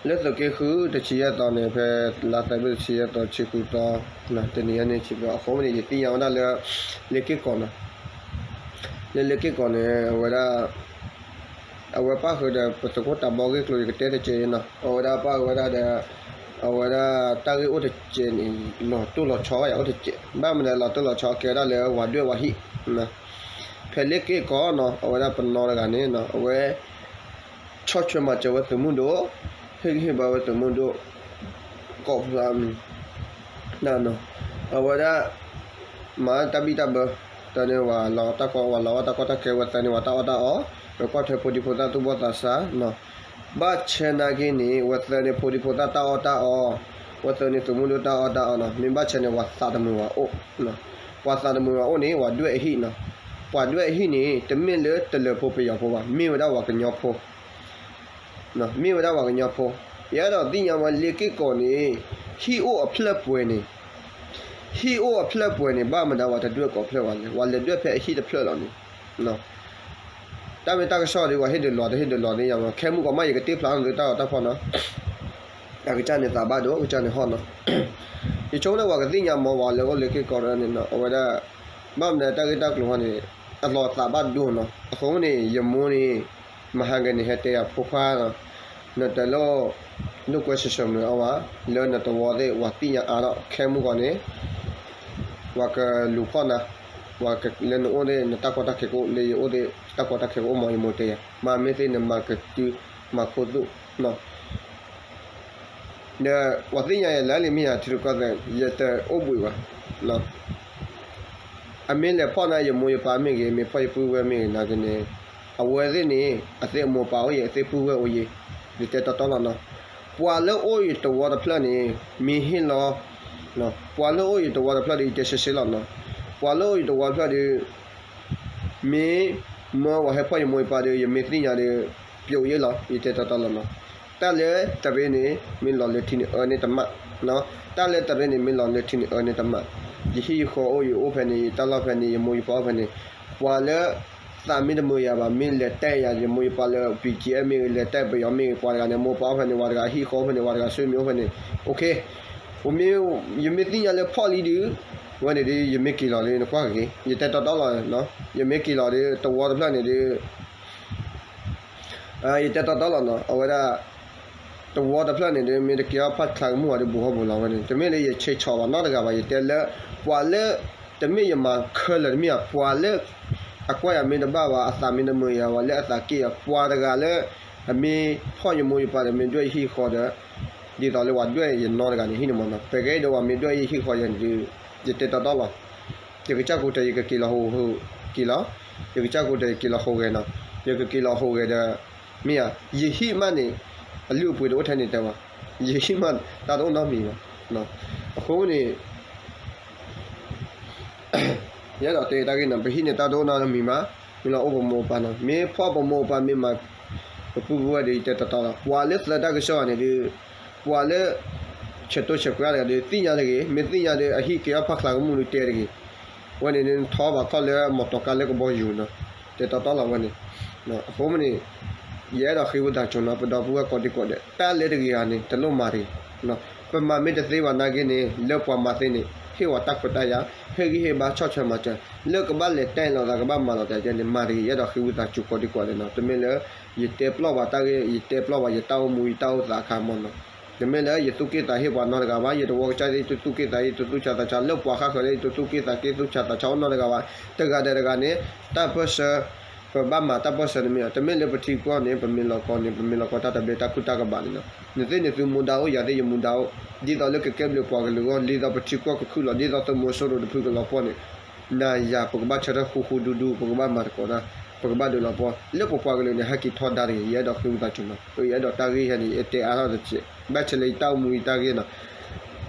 လၢသုးက့ဃုတဆံယဲၢ်သီန့ၣ် ဖဲလါသၢဘ့ၣ်တဆံယဲၢ်သီ ဆံဃုသီ တနံၤအံၤန့ၣ် ဆံဘျီ အဃိန့ၣ် ယသ့ၣ်ညါဝဲဒၣ်လၢ လ့က့ၢ်ကီးနီၤ, လၢလ့က့ၢ်ကီးန့ၣ် အဝဲဒၣ် အဝဲပၣ်ဃုာ်ဒီး ပသုးခိၣ်တၢ်ဘီဂ့ၢ်ကျိၤ ယကတဲတကဲးနီၤ, အဝဲဒၣ်ပၣ်ဃုာ်ဝဲဒၣ်ဒီး အဝဲဒၣ်တၢ်ဂ့ၢ်အိၣ်တကဲးန့ၣ် လီၤတိၢ်လီၤဆီဝဲယၤအိၣ်တကဲး, ဘၣ်မနုၤလီၤတိၢ်လီၤဆီ ကဲဝဲဒၣ်လၢပှၤဒွဲၣ်ပှၤဟံၣ် ဖဲလ့က့ၢ်ကီးနီၤ အဝဲဒၣ်ပနီၢ်တဂၤန့ၣ် အဝဲ ဆီၣ်ထွဲမၤစၢၤဝဲသုးမုၢ်ဒိၣ်, ဟ့ၣ်ဂံၢ်ဟ့ၣ်ဘါဝဲသုးမုၢ်ဒိၣ် ကိးဖျါ အဝဲဒၣ် မၤတၢ်ဘံၣ်တၢ်ဘၢ, တၢ်န့ၣ် ဝၤလီၤတၢ်ကီ ဝၤလီၤဝဲတၢ်ကီတၢ်ခဲ ဝဲသၢန့ၣ် ဝၤတၢ်အီၣ်တၢ်အီ, ဝဲကွၢ်ထွဲဖိဒံဖိသၣ်သူၣ်ဘီၣ်သးစၢ်နီၤ, ဘၣ်ဆၣ်နာ်က့န့ၣ် ဝဲသၢန့ၣ် ဖိဒံဖိသၣ်တၢ်အီၣ်တၢ်အီ, ဝဲသၢန့ၣ် သုးမုၢ်ဒိၣ်တၢ်အီၣ်တၢ်အီနီၤ, မ့ၢ်ဘၣ်ဆၣ်န့ၣ် ဝၤသးတမုာ်ဘၣ်အိၣ်, ပှၤသးတမုာ်ဘၣ်အိၣ်န့ၣ် ပှၤဒွဲၣ်အဟံၣ်နီၤ, ပှၤဒွဲၣ်အဟံၣ်န့ၣ် တမ့ၢ်လၢတလၢၤဖိပယီၤဖိဘၣ်, မ့ၢ်ဝဲဒၣ်ပှၤကညီဖိ မ့ၢ်ဝဲဒၣ်ပှၤကညီဖိ, ယအဲၣ်ဒိးသ့ၣ်ညါဝဲလ့က့ၢ်ကီးန့ၣ် ဟံၣ်အိၣ်အဖျၢၣ်ပှဲၤန့ၣ်, ဟံၣ်အိၣ်အဖျၢၣ်ပှဲၤန့ၣ် ဘၣ်မနုၤဝဲတဒွဲၣ်ကိးဖျၢၣ်ဝဲလဲၣ်, ဝဲလဲၤဒွဲၣ်ဖဲအဟံၣ်တဖျၢၣ်လီၤန့ၣ်, တၢ်မ့ၢ်တၢ်ကစီၣ်ဒီး ပှၤဟ့ၣ်ဒုးလီၤတဟ့ၣ်ဒုးလီၤသ့ၣ်ညါမး, ခဲမုၢ်ကီးမး ယကတ့ၢ်ဖျါန့ၢ်သုတၢ်ဂီၤတၢ်ဖီၣ်နီၤ, အကစၢ်န့ၣ်သးဘၣ်ဒိၣ် အကစၢ်န့ၣ်ဟီၣ်နီၤ, ယဆိကမိၣ်ဝဲကသ့ၣ်ညါမးဝဲလၢအိၣ်လ့က့ၢ်ကီးန့ၣ် အဝဲဒၣ် ဘၣ်မနုၤတၢ်ဂ့ၢ်တၢ်ကျိၤဟီန့ၣ် အလီၤသးဘၣ်ဒိၣ်နီၤ, အဃိန့ၣ် ယမိၢ်န့ၣ် မဟါကန့ၣ် ဟဲတဲယၤဖိခွါ နတလိၣ် ဒိၣ်ကွဲဆှၢဆှၢမနုၤအီၤဘၣ်, လၢနတဝီသ့ၣ် ပှၤသ့ၣ်ညါအါထီၣ် ခဲမုၢ်ဂီၤန့ၣ် ပှၤကလူၤဖီၣ်နၤ, ပှၤလၢနအိၣ်သ့ၣ် နတၢ်ကီတၢ်ခဲကအိၣ် လၢယအိၣ်သ့ၣ် တၢ်ကီတၢ်ခဲကအိၣ်မး ယမိၢ်တဲယၤ, မၤမ့ၢ်သ့ၣ်နမၤကတုၤ မၤခိၣ်သူၣ်နီၤ ဒီးပှၤသ့ၣ်ညါယၤလၢလံမ့ၢ်ယၤ ထံရူၢ်ကီၢ်သဲး ယတအိၣ်ဘှံးဘၣ်, အမ့ၢ်လဲၤဖီၣ်နၤ ယမိၢ်ယပၢ်မ့ၢ်ဂ့ၤ မ့ၢ်ဖီၣ်ယပုၢ်ဝဲၢ်မ့ၢ်ဂ့ၤနာ်က့န့ၣ်, အဝဲသ့ၣ်န့ၣ် အသ့ၣ်အမိၢ်ပၢ်အိၣ်ယံၤ အသ့ၣ်ပုၢ်ဝဲၢ်အိၣ်ယံၤ, ယတဲတီတီလီၤနီၤ, ပှၤလၢအိၣ်ယတဝီတဖျၢၣ်န့ၣ် မ့ၢ်ဟ့ၣ်လီၤ, ပှၤလၢအိၣ်ယတဝီတဖျၢၣ်ဒီး ယတဲဆှဲဆှဲလီၤနီၤ, ပှၤလၢအိၣ်ယတဝီတဖျၢၣ်ဒီး မ့ၢ်မၢဝဲဟဲဖီၣ်ယမိၢ်ယပၢ်ဒီး ယမ့ၢ်သ့ၣ်ညါဒီး ပျိးယဲလီၤ ယတဲတီတီလီၤနီၤ, တၢ်လၢတရ့န့ၣ် မ့ၢ်လီၤလၢထံန့ၣ်အၢန့ၢ်တမၣ်, တၢ်လၢတရ့န့ၣ် မ့ၢ်လီၤလၢထံန့ၣ်အၢန့ၢ်တမၣ်, ယဟံၣ်ယဃီအိၣ် ယအိၣ်ဖဲန့ၣ် ယတၢ်လီၢ်ဖဲန့ၣ် ယမိၢ်ယပၢ်အိၣ်ဖဲန့ၣ်, ပှၤလၢ သးမ့ၢ်တမုာ်ယၤဘၣ် မ့ၢ်လဲၤတဲယၤ ယမိၢ်ယပၢ်လၢ ပံကဲမ့ၢ်ဂ့ၤ လဲၤတဲပယီၤမ့ၢ်ဂ့ၤ ပှၤတဂၤန့ၣ် မိၢ်ပၢ်အိၣ်ဖဲန့ၣ် ပှၤတဂၤဟံၣ်ဃီအိၣ်ဖဲန့ၣ် ပှၤတဂၤဆွေမျိုးအိၣ်ဖဲန့ၣ်, ယမ့ၢ်သ့ၣ်ညါလၢဖီၣ်လံဒုး ဝဲန့ၣ်ဒုး ယမ့ၢ်က့ၤလီၤလၢနကွၢ်က့ၤ ယတဲတီတီလီၤ, ယမ့ၢ်က့ၤလီၤဒီး တဝီတဖျၢၣ်န့ၣ်ဒုး ယတဲတီတီလီၤနီၤ အဝဲဒၣ် တဝီတဖျၢၣ်န့ၣ်ဒုး မ့ၢ်တကဲထီၣ်ဖးချါကမူၣ်ဘၣ်ဒီး ဘူးထီၣ်ဘူးလီၤဝဲန့ၣ် တမ့ၢ်လၢယဆဲးဆီးဘၣ်နီတဂၤဘၣ် ယတဲလၢ ပှၤလၢ တမ့ၢ်ယမၤခဲလၢာ်တမ့ၢ်ဧါ ပှၤလၢ အကွၢ်ယၤမ့ၢ်တဘၣ်ဘၣ် အသးမ့ၢ်တမုာ်ယၤဘၣ် လၢအသးက့ၢ်ယၤ ပှၤတဂၤလၢ အမ့ၢ်ဖီၣ်ယမိၢ်ယပၢ်ဒီး မ့ၢ်ဒွဲၣ်ယဟံၣ်ဃီဒီး ဒ်သိးလၢပှၤဒွဲၣ်ယနီတဂၤန့ၣ် ဟံၣ်န့ၣ်မးနီၤ ပကဲဒီးပှၤမ့ၢ်ဒွဲၣ်ယဟံၣ်ဃီယၤန့ၣ်ဒုး ယတဲတီတီလီၤ ယကစၢ်ကူးတၢၢ် ယကက့ၤလီၤဟိးက့ၤလီၤ, ယကစၢ်ကူးတၢၢ် ယက့ၤလီၤဟိးဂဲၤနီၤ, ယကက့ၤလီၤဟိးဂဲၤဒီး မ့ၢ်ဧါ ယဟံၣ်မးန့ၣ် အလုၢ်အပှ့ၤတအိၣ်ထဲန့ၣ်တဲဘၣ်, ယဟံၣ်မး တၢ်တအိၣ်နီတမံၤဘၣ်, အဃိန့ၣ် ယအဲၣ်ဒိးတဲတၢ်ဂ့ၢ်နီၤ ပဟံၣ်န့ၣ် တၢ်တအိၣ်နီတမံၤဘၣ်, မ့ၢ်လီၤအိၣ်ပမိၢ်ပၢ်နီၤ မ့ၢ်ဖီၣ်ပမိၢ်ပၢ်မ့ၢ်မၤ ပပုၢ်ပဝဲၢ်ဒီး ယတဲတီတီလီၤ ပှၤလၢသၢတၢ်ကစီၣ်ဂၤန့ၣ်ဒုး ပှၤလၢ ဆဲးတိစဲးကွဲးတဂၤဒီး သ့ၣ်ညါတဂ့ၤ, မ့ၢ်သ့ၣ်ညါဒီး အဟံၣ်က့ၤအီၣ်ဖးချါကမူၣ်ဒီးတဲတဂ့ၤ, ဝဲန့ၣ်ဒုး နထီဘၣ်ခီၣ်လၢမီၢ်တီၤကါလၢကဘီယူၤနီၤ, တဲတီတီလီၤဝဲန့ၣ်, အဃိမ့ၢ်န့ၣ် ယအဲၣ်ဒိးဃ့ဝံသးစူၤနီၤ ပဒီပုၢ်ဝဲၢ်ကိးဒံကိးဒဲး တၢ်လၢတဂ့ၤဂၤန့ၣ် တလိၣ်မၤတဂ့ၤ, ပမၤမ့ၢ်တသ့ဘၣ်နာ်က့န့ၣ် လၢပှၤမၤသ့န့ၣ် ဟ့ၣ်ဝဲတၢ်ခွဲးတၢ်ယာ်, ဟ့ၣ်ဂံၢ်ဟ့ၣ်ဘါဆီၣ်ထွဲမၤစၢၤ, လၢကဘၣ်လဲၤတဲလိာ်သး ကဘၣ်မၤလိာ်သးန့ၣ် မၤတဂ့ၤ, ယအဲၣ်ဒိးဃ့ဝံသးစူၤကိးဒံကိးဒဲးနီၤ, တမ့ၢ်လၢ ယတဲပျီၢ်ဘၣ်တၢ်ဂ့ၢ် ယတဲပျီၢ်ဘၣ် ယတၢ်အိၣ်မူယတၢ်အိၣ်သးအခါမးနီၤ, တမ့ၢ်လၢယသူၣ်က့ၣ်သးဟ့ပှၤနီတဂၤဘၣ်, ယတဝီကစၢ်သ့ၣ် ယတသူၣ်က့ၣ်သးဟ့ ယတသူၣ်ဆါသးဆါ လၢပှၤဃၣ်ဃၢၤလၢယတသူၣ်က့ၣ်သးက့ သူၣ်ဆါသးဆါအိၣ်နီတဂၤဘၣ်, တဂၤဒီးတဂၤန့ၣ် တၢ်ပၢၢ်ဆၢ ပဘၣ်မၤတၢ်ပၢၢ်ဆၢန့ၣ်မ့ၢ် တမ့ၢ်လၢပထံကီၢ်န့ၣ် ပမ့ၢ်လီၤကီန့ၣ် ပမ့ၢ်လီၤကီတၢ်တဘျ့တၢ်ခူၣ်တၢ်ကဘးန့ၣ်နီၤ, နသ့ၣ်နသုမူဒါအိၣ် ယၤသ့ၣ်ယမူဒါအိၣ်, ဒ်သိးလၢကကဲဘျုးပှၤကလုာ်အဂီၢ် ဒ်သိးပထံကီၢ်ကခုၣ်လီၤ ဒ်သိးသုးမီၤစိရိၤတဖုကလီၤပှီၢ်န့ၣ် နၤယၤ ပကဘၣ်ဆၢထၢၣ်ဃူဃူဒူဒူ ပကဘၣ်မၤသကိးတၢ် ပကဘၣ်ဒုးလီၤပှီၢ် လၢပပှၤကလုာ်န့ၣ် ဟဲက့ၤထီဒါတဂ့ၤ ယအဲၣ်ဒိးဃ့ဝံသးစူၤနီၤ, ယအဲၣ်ဒိးတၢ်ဂ့ၢ်ဟဲန့ၣ် ယတဲအါထီၣ်တစဲး ဘၣ်ဆၣ်လၢယတၢ်အိၣ်မူယတၢ်ဂ့ၢ်နီၤ,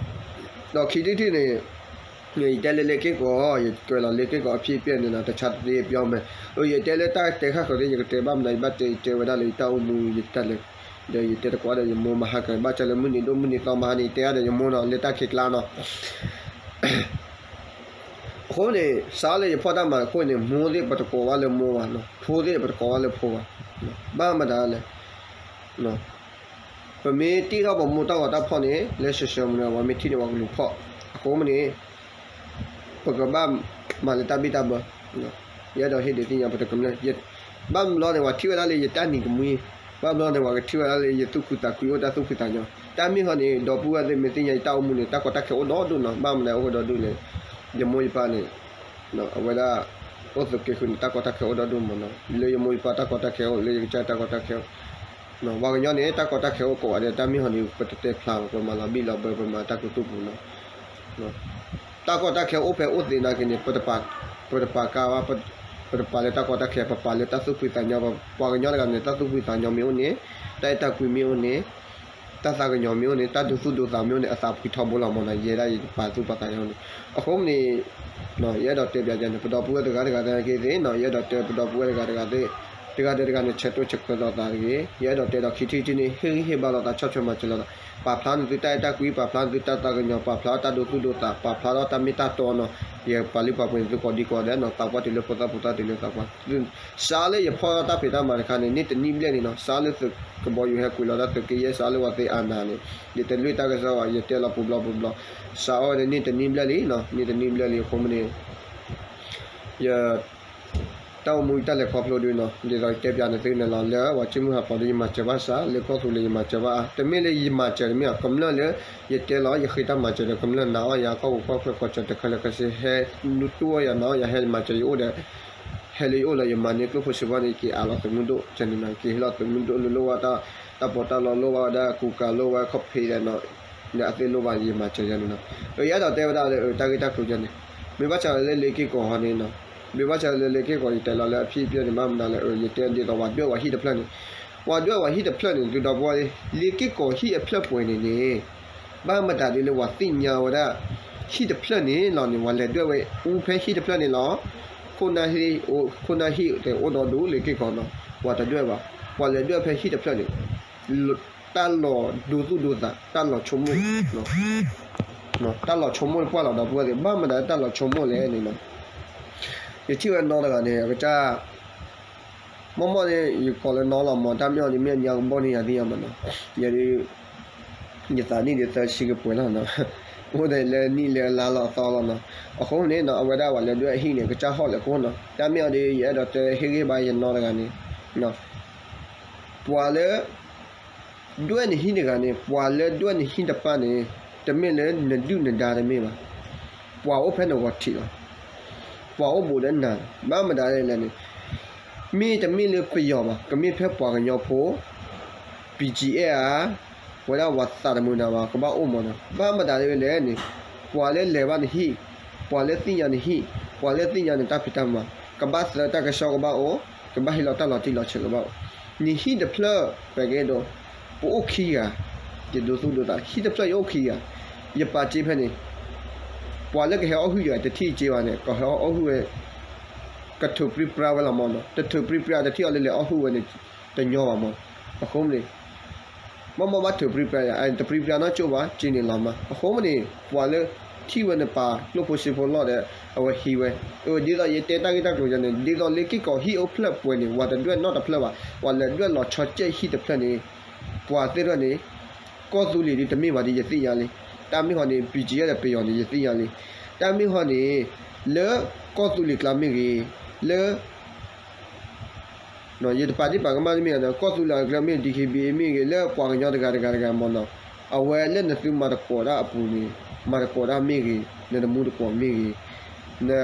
ဒီးခံထံၣ်တထံၣ်န့ၣ် ယတဲလၢလ့က့ၢ်ကီး ယကွဲးလီၤလ့က့ၢ်ကီးအဖံးအပျဲၢ်န့ၣ်နီၤ တဆါသ့ပျီမဲာ်, ယတဲလၢတၢ်တဲဃၣ်ဃၢၤသ့ၣ် ယကတဲဘၣ်မနုၤ ယဘၣ်တဲ ယတဲဝဲဒၣ်လၢယတၢ်အိၣ်မူယတၢ်လဲၤ, ဒီးယတဲတကွၢ်ဒီးယမိၢ်မဟါက ဘၣ်ဆၣ်လၢမုၢ်နံၤဒိၣ်မုၢ်နံၤသီမဟါန့ၣ် ယတဲအါဒီးယမိၢ်နီၤ လၢတၢ်ခံးကျါနီၤ အဃိန့ၣ် စးလၢယဖီၣ်တၢ်မၤတခိၣ်န့ၣ် မိၢ်သ့ၣ်ပတကိးဝဲလၢမိၢ်ဘၣ်, ဖိသ့ၣ်ပတကိးဝဲလၢဖိဘၣ်, ဘၣ်မတၤလဲၣ်, ပမ့ၢ်တ့ထီၣ်ပမိၢ်တၢ်ဂီၤတၢ်ဖီၣ်န့ၣ် လၢစှၤစှၤမနုၤ ပှၤမ့ၢ်ထံၣ်န့ၣ် ပှၤကလူၤဖီၣ်. အဃိမ့ၢ်န့ၣ် ပကဘၣ်မၤလၢတၢ်ဘံၣ်တၢ်ဘၢ, ယအဲၣ်ဒိးဟ့ၣ်ဒုးသ့ၣ်ညါပတကမျၢၢ်, ဘၣ်မနုၤလဲၣ်န့ၣ် ပှၤထံၣ်ဝဲဒၣ်လၢယတၢ်နံၤကမှံ, ဘၣ်မနုၤလဲၣ်န့ၣ် ပှၤကထံၣ်ဝဲဒၣ်လၢယသူၣ်ခုသးခု အိၣ်တၢ်သူၣ်ဖှံသးညီ, တၢ်မ့ၢ်ဟီန့ၣ် ဒီပုၢ်ဝဲၢ်သ့ၣ်မ့ၢ်သ့ၣ်ညါ ယတၢ်အိၣ်မူန့ၣ် တၢ်ကီတၢ်ခဲအိၣ်ဒီဒူၣ်နီၤ, ဘၣ်မနုၤအိၣ်ဒီဒူၣ်လဲၣ်, ယမိၢ်ယပၢ်န့ၣ် အဝဲဒၣ် အိၣ်သုးက့ဃုန့ၣ် တၢ်ကီတၢ်ခဲအိၣ်ဒီဒူၣ်မးနီၤ, လၢယမိၢ်ယပၢ်တၢ်ကီတၢ်ခဲအိၣ် လၢယကစၢ်တၢ်ကီတၢ်ခဲအိၣ်, ပှၤကညီန့ၣ် တၢ်ကီတၢ်ခဲအိၣ်ကိးဂၤဒဲး, တၢ်မ့ၢ်ဟီန့ၣ် ပတတဲဖျါဘၣ်, ပမၤလီၤဘံၣ်လီၤဘၢ ပမၤတၢ်ကတိၤပူၤနီၤ, တၢ်ကီတၢ်ခဲအိၣ်ဖဲအိၣ်သ့နာ်က့န့ၣ် ပတပာ်ကါဘၣ်, ပတပာ်လၢတၢ်ကီတၢ်ခဲ, ပပာ်လၢတၢ်သူၣ်ဖှံသးညီ, ပှၤကညီတဂၤန့ၣ် တၢ်သူၣ်ဖှံသးညီမ့ၢ်အိၣ်န့ၣ်, တၢ်အဲၣ်တၢ်ကွံမ့ၢ်အိၣ်န့ၣ်, တၢ်သးကညီၤမ့ၢ်အိၣ်န့ၣ် တၢ်ဒိသူၣ်ဒိသးမ့ၢ်အိၣ်န့ၣ် အသးဖှံထီဘိလီၤမးနီၤ, ယဲဒၣ်ယတပာ်သူၣ်ပာ်သးန့ၣ်, အဃိမ့ၢ်န့ၣ် ယအဲၣ်ဒိးတဲပျးကန့ၣ် ပဒီပုၢ်ဝဲၢ်တဂၤတဂၤသ့ၣ်နာ်က့သ့ၣ်နီၤ, ယအဲၣ်ဒိးတဲပဒီပုၢ်ဝဲၢ်တဂၤတဂၤသ့ၣ်, တဂၤဒီးတဂၤန့ၣ် ဆဲးတိၢ်ဆဲးခွဲးလိာ်သးတဂ့ၤ, ယအဲၣ်ဒိးတဲဒီးခံထံၣ်တထံၣ်န့ၣ် ဟ့ၣ်ဂံၢ်ဟ့ၣ်ဘါလိာ်သး ဆီၣ်ထွဲမၤစၢၤလိာ်သး, ပာ်ဖျါန့ၢ်သုတၢ်အဲၣ်တၢ်ကွံ, ပာ်ဖျါန့ၢ်သုတၢ်သးကညီၤ, ပာ်ဖျါတၢ်ဒိသူၣ်ဒိသး, ပာ်ဖျါထီၣ်တၢ်မ့ၢ်တၢ်တီနီၤ, ယပာ်လုၢ်ပာ်ပှ့ၤန့ၢ်သုကိးဒံကိးဂၤဒဲးနီၤ, သးပှၢ်တုၤလၢဖိသၣ်ဖိသၣ်တုၤလၢသးပှၢ် စးလၢယဖီၣ်ထီၣ်တၢ်ဖံးတၢ်မၤတခါန့ၣ် န့ၢ်တနံၣ်ဘျဲၣ်န့ၣ်နီၤ, စးလၢသုးကဘီယူၤဟဲကွံာ်လီၤတၢ်သုးက့ယဲၢ် စးလၢပှၤသ့အါနၤန့ၣ်, ယတလွံၢ်တၢ်ကစီၣ်ဘၣ်, ယတဲလီၤပူၤဘျီပူၤဘျီ, စးအီၤန့ၣ်န့ၢ်တနံၣ်ဘျဲၣ်လံနီၤ, န့ၢ်တနံၣ်ဘျဲၣ်လံအဃိမ့ၢ်န့ၣ် ယ တၢ်အိၣ်မူတၢ်လဲၤခီဖျိဒုးနီၤ, ဒ်သိးယတဲပျးန့ၢ်သုန့ၣ်လီၤ, လၢပှၤကၠံၣ်မုၢ်ဟးဖျိးဒီးယမၤစၢၤဘၣ်စး, လၢကီၢ်သူလ့ၤယမၤစၢၤဘၣ်, တမ့ၢ်လၢယမၤစၢၤတမ့ၢ်ဘၣ်, ကမျၢၢ်လၢယတဲလီၤ ယဃ့တၢ်မၤစၢၤဒီး ကမျၢၢ်နာ်အီၤယၤ ကီၢ်ပူၤကီၢ်ချၢ ကီၢ်စၢၤတခါလၢကဆ့ ဟဲတူၢ်အီၤယၤ နာ်အီၤယၤ ဟဲမၤစၢၤယအိၣ်ဒီး ဟဲလၢယအိၣ်လၢယမၤန့ၢ်ကျိၣ်ဖိစ့ဖိန့ၣ် က့ၤအးလီၤသုးမုၢ်ဒိၣ်ကဲန့ၣ်နီၤ, က့ၤဟ့ၣ်လီၤသုးမုၢ်ဒိၣ်လၢလိၣ်ဘၣ်တၢ်, တၢ်ပီးတၢ်လီလိၣ်ဘၣ်ဝဲဒၣ်ကူကၤလိၣ်ဝဲခီၣ်ဖံးဒီးနီၤ, လၢအသ့ၣ်လိၣ်ဘၣ်ယမၤစၢၤယၤန့ၣ်နီၤ, ယအဲၣ်ဒိးတဲဝဲဒၣ်လၢတၢ်ဂ့ၢ်တၢ်ကျိၤယဲန့ၣ်, မ့ၢ်ဘၣ်ဆၣ်လၢလ့ၤက့ၢ်ကီးဟီန့ၣ်နီၤ, မ့ၢ်ဘၣ်ဆၣ်လၢလ့ၤက့ၢ်ကီး ယတဲလီၤလၢအဖံးအပျဲၢ်န့ၣ် ဘၣ်မနုၤလဲၣ်, ယတဲဒ်သိးပှၤဒွဲၣ်ပှၤဟံၣ်တဖျၢၣ်န့ၣ်, ပှၤဒွဲၣ်ပှၤဟံၣ်တဖျၢၣ်န့ၣ် သုဒီပုၢ်ဝဲၢ် လ့ၤက့ၢ်ကီးဟံၣ်အဖျၢၣ်ပှဲၤန့ၣ်န့ၣ် ဘၣ်မတၤဒ်လၢပှၤသ့ၣ်ညါဝဲဒၣ် ဟံၣ်တဖျၢၣ်န့ၣ်လီၤန့ၣ် ပှၤလဲၤဒွဲၣ်ဝဲအူဖဲဟံၣ်တဖျၢၣ်န့ၣ်လီၤ, ခိၣ်နၢ်ဟံၣ်, ခိၣ်နၢ်ဟံၣ်တဲအိၣ်ဒီဒူၣ်လ့ၤက့ၢ်ကီးနီၤ, ပှၤတဒွဲၣ်ဘၣ်, ပှၤလဲၤဒွဲၣ်ဖဲဟံၣ်တဖျၢၣ်န့ၣ် တၢ်လီၤဒိသူၣ်ဒိသး တၢ်လီၤဆိကမိၣ်, တၢ်လီၤဆိကမိၣ်ပှၢ်လီၤဒီပုၢ်ဝဲၢ်သ့ၣ်, ဘၣ်မတၤတၢ်လီၤဆိကမိၣ်လဲၣ်န့ၣ်နီၤ, ယထံၣ်ဝဲနီတဂၤန့ၣ် အကစၢ် မ့ၢ်မ့ၢ်န့ၣ် ယကိးလၢနီလီၤမး, တၢ်မ့ၢ်အီၤဒ်မ့ၢ်အညါကဘီၣ်န့ၢ်ယၤသ့ၣ်ညါမးနီၤ, ယဲဒၣ် ယသးနံၣ်ဒ်သၢဆံကပှဲၤလီၤနီၤ, အိၣ်ဒီးလၢနံၣ်လၢလါလီၤသီလီၤနီၤ, အဃိန့ၣ်နီၤ အဝဲဒၣ်ပှၤလဲၤဒွဲၣ်အဟံၣ်န့ၣ် ကစၢ်ဟီၣ်လၢခိၣ်နီၤ, တၢ်မ့ၢ်အီၤဒ် ယအဲၣ်ဒိးတဲဟ့ၣ်ဂံၢ်ဘါယနီတဂၤန့ၣ် ပှၤလၢ ဒွဲၣ်နဟံၣ်တဂၤန့ၣ် ပှၤလၢဒွဲၣ်နဟံၣ်တဖၣ်န့ၣ် တမ့ၢ်လၢနဒုၣ်နဒါတမ့ၢ်ဘၣ်, ပှၤအိၣ်ဖဲနဂီၤထံးလီၤ, ပှၤအိၣ်ဘူးဒီးနၤ, ဘၣ်မတၤလဲၣ်န့ၣ် မ့ၢ်တမ့ၢ်လၢပယီၤဘၣ်, ကမ့ၢ်ဖဲပှၤကညီဖိ BGF ဧါ, ဝဲဒၣ်ပှၤသးတမုာ်နၤဘၣ် ကဘၣ်အိၣ်မးနီၤ, ဘၣ်မတၤလဲၣ်န့ၣ် ပှၤလၢလဲၤဘၣ်နဟံၣ်, ပှၤလၢသ့ၣ်ညါနဟံၣ်, ပှၤလၢသ့ၣ်ညါနတၢ်ဖံးတၢ်မၤ, ကဘၣ်သၢတၢ်ကစီၣ်ကဘၣ်အိၣ်, ကဘၣ်ဟ့ၣ်လီၤတၢ်လီၤတံၢ်လီၤဆဲးကဘၣ်အိၣ်, နဟံၣ်တဖျၢၣ် ပကဲဒိး ပအိၣ်ခံဂၤ, ယဒိသူၣ်ဒိသး ဟံၣ်တဖျၢၣ်ယအိၣ်ခံဂၤ, ယပာ်စ့ဖဲန့ၣ် ပှၤလၢကဟဲအီၣ်ဟုၣ်ယၤ တထံၣ်စ့ဘၣ်န့ၣ် ကဟဲအီၣ်ဟုၣ်ဝဲ ကထုးပြံပြါဝဲလီၤမးနီၤ, တထုးပြံပြါ တထံၣ်အီၤလၢလဲၤအီၣ်ဟုၣ်ဝဲန့ၣ် တညီဘၣ်မး, အဃိန့ၣ် မ့ၢ်မ့ၢ်ဘၣ်ထုးပြံပြါယၤ တပြံပြါနီၢ်ကၠိဘၣ် စ့န့ၣ်လီၤမး, အဃိမ့ၢ်န့ၣ် ပှၤလၢထံၣ်ဝဲနပာ်ကျိၣ်ဖိစ့ဖိလီၢ်ဒီး အဝဲဟံးဝဲ, အဒ်သိးယတဲတၢ်ဂ့ၢ်တၢ်ကျိၤယၤန့ၣ် ဒ်သိးလ့ၤက့ၢ်ကီးဟံၣ်အိၣ်ဖျၢၣ်ပှဲၤန့ၣ် ပှၤတဒွဲၣ်နီတဖျၢၣ်ဘၣ်, ပှၤလဲၤဒွဲၣ်လီၤဆီစဲးဟံၣ်တဖျၢၣ်န့ၣ် ပှၤသ့ၣ်တဖၣ်န့ၣ် ကီၢ်သူလ့ၤဒ်တမ့ၢ်ဘၣ်ဒ်ယသ့ၣ်ညါလံ, တၢ်မ့ၢ်ဟီန့ၣ် BGF ဒီးပယီၤန့ၣ် ယသ့ၣ်ညါလံ, တၢ်မ့ၢ်ဟီန့ၣ် လၢကီၢ်သူလ့ၤကျါမ့ၢ်ဂ့ၤ, လၢ ယတပာ်ဒ့ၣ်ပာ်ကမၣ်တမ့ၢ်ဂ့ၤ, ကီၢ်သူလ့ၤကျါမ့ၢ် DKBA မ့ၢ်ဂ့ၤ, လၢပှၤကညီတဂၤတဂၤတဂၤမးနီၤ, အဝဲလၢနသုမၤသကိးတၢ်အပူၤန့ၣ် မၤသကိးတၢ်မ့ၢ်ဂ့ၤ, နတမူသကိးမ့ၢ်ဂ့ၤ,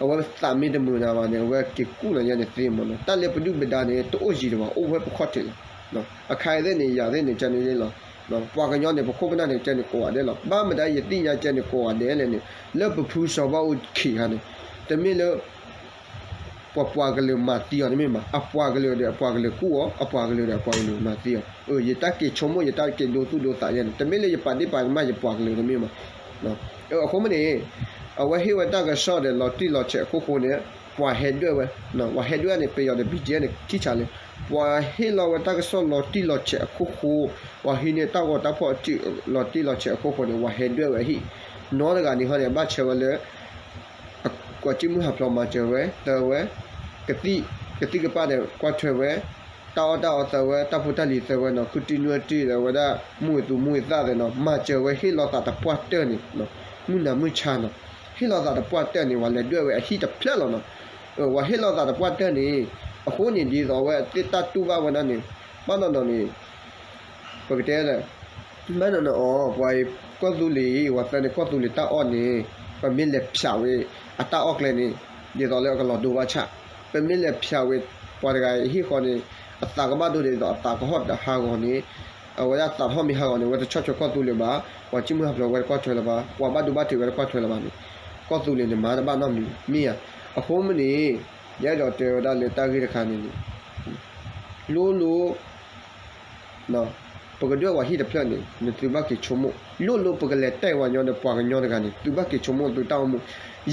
အဝဲသးမ့ၢ်တမုာ်နၤဘၣ်န့ၣ် အဝဲက့ၤကူၣ်လီၤယၤန့ၣ်သ့မးနီၤ, တၢ်လၢပဒုၣ်ပဒါန့ၣ် တအိၣ်ယံၤတဘၣ် အိၣ်ဝဲပခီၣ်ထံးလီၤ, အခါအံၤသ့ၣ်န့ၣ် ယၤသ့ၣ်န့ၣ် ကန့ၣ်လီၤ, ပှၤကညီန့ၣ် ပခိၣ်ပနၢ်န့ၣ် ကဲန့ၣ်ကိးဂၤဒဲးလီၤ, ဘၣ်မတၤယသ့ၣ်ညါကဲန့ၣ်ကိးဂၤဒဲးလဲၣ်န့ၣ် လၢပဖုစီၤဘၣ်အူခံဂၤန့ၣ် တမ့ၢ်လၢ ပှၤပှၤကလုာ်မၤသံအီၤတမ့ၢ်ဘၣ်, အပှၤကလုာ်ဒီးအပှၤကလုာ်ကူၣ်အီၤ, အပှၤကလုာ်ဒီးအပှၤကလုာ်မၤသံအီၤ, ယတၢ်က့ၤဆိကမိၣ် ယတၢ်က့ၤဒိသူၣ်ဒိသးယဲန့ၣ် တမ့ၢ်လၢယပာ်ဒ့ၣ်ပာ်ကမၣ်ယပှၤကလုာ်တမ့ၢ်ဘၣ်, အဃိမ့ၢ်န့ၣ် အဝဲဟ့ၣ်ဝဲတၢ်ကစီၣ်ဒီးလီၤတံၢ်လီၤဆဲးအခိၣ်ဃိန့ၣ် ပှၤဟဲဒွဲၣ်ဝဲ, ပှၤဟဲဒွဲၣ်န့ၣ် ပယီၤဒီး BGF န့ၣ် ထံၣ်ဆါလံ, ပှၤဟ့ၣ်လီၤဝဲတၢ်ကစီၣ်လီၤတံၢ်လီၤဆဲးအခိၣ်ဃိ, ပှၤဟံးန့ၢ်တၢ်ဂီၤတၢ်ဖီၣ်တံၢ်လီၤတံၢ်လီၤဆဲးအခိၣ်ဃိန့ၣ် ပှၤဟဲဒွဲၣ်ဝဲအဟံၣ်, နီတဂၤန့ၣ်ဟီန့ၣ် ဘၣ်ဆၢဝဲလၢ ပှၤကၠံၣ်မုၢ်ဟးဖျိးမၤစၢၤဝဲ တၢဝဲ, ကသံၣ်ကသံၣ်ကပၣ်ဒီးကွၢ်ထွဲဝဲ, တၢ်အီၣ်တၢ်အီသၢဝဲ, တၢ်ဖိတၢ်လံၤသၢဝဲနီၤ, ခုတံၢ်နွဲၣ်တံၢ်ဒီးဝဲဒၣ် မူဝဲသူမူဝဲသၣ်သ့ၣ်နီၤ, မၤစၢၤဝဲဟ့ၣ်လီၤသးတပှၢ်တၢၢ်န့ၣ်, မုၢ်နၤမုၢ်ဆါနီၤ, ဟ့ၣ်လီၤသးတပှၢ်တၢၢ်န့ၣ် ပှၤလဲၤဒွဲၣ်ဝဲအဟံၣ်တဖျၢၣ်လီၤနီၤ. ပှၤဟ့ၣ်လီၤသးတပှၢ်တၢၢ်န့ၣ်, အဃိန့ၣ်ဒ်သိးအဝဲသ့ၣ်တၢ်တူၢ်ဘၣ်ဝဲဒၣ်န့ၣ်, ဘၣ်နီၢ်နီၢ်န့ၣ် ပကတဲလၢ ဘၣ်နီၢ်နီၢ်အီၤ ပှၤကီၢ်သူလ့ၤအံၤ ပှၤသၢန့ၣ်ကီၢ်သူလ့ၤတၢ်အီၣ်န့ၣ်, ပမ့ၢ်လဲၤဖၠးဝဲအတၢ်အီၣ်ကျဲန့ၣ်, ဒ်သိးလၢအကလီၤဒိဘၣ်ဆၣ်, ပမ့ၢ်လဲၤဖၠးဝဲပှၤတဂၤအဟံၣ်ဃီန့ၣ်, အသးကဘၣ်ဒိဒ်သိးအသးကဟီၣ်တဟးဂီၤန့ၣ်, အဝဲဒၣ်သးတဟီၣ်မ့ၢ်ဟးဂီၤန့ၣ် အဝဲတဆီၣ်ထွဲကီၢ်သူလ့ၤဘၣ်, ပှၤစံၣ်မုၢ်ဟးဖျိးဝဲတကွၢ်ထွဲလၢၤဘၣ်, ပှၤဘၣ်ဒိဘၣ်ထံးဝဲတကွၢ်ထွဲလၢၤဘၣ်န့ၣ်, ကီၢ်သူလ့ၤန့ၣ်မၤတဘၣ်နီတမံၤမ့ၢ်ဧါ. အဃိမ့ၢ်န့ၣ်, ယအဲၣ်ဒိးတဲဝဲဒၣ်လၢတၢ်ဂ့ၢ်တခါန့ၣ်န့ၣ်, လိၣ်လိၣ် ပကဒွဲၣ်ပှၤဟံၣ်တဖျၢၣ်န့ၣ် နသုဘၣ်က့ၤဆိကမိၣ်, လိၣ်လိၣ်ပကလဲၤတဲပှၤညီဒီးပှၤကညီတဂၤန့ၣ် သုဘၣ်က့ၤဆိကမိၣ်သုတၢ်အိၣ်မူ,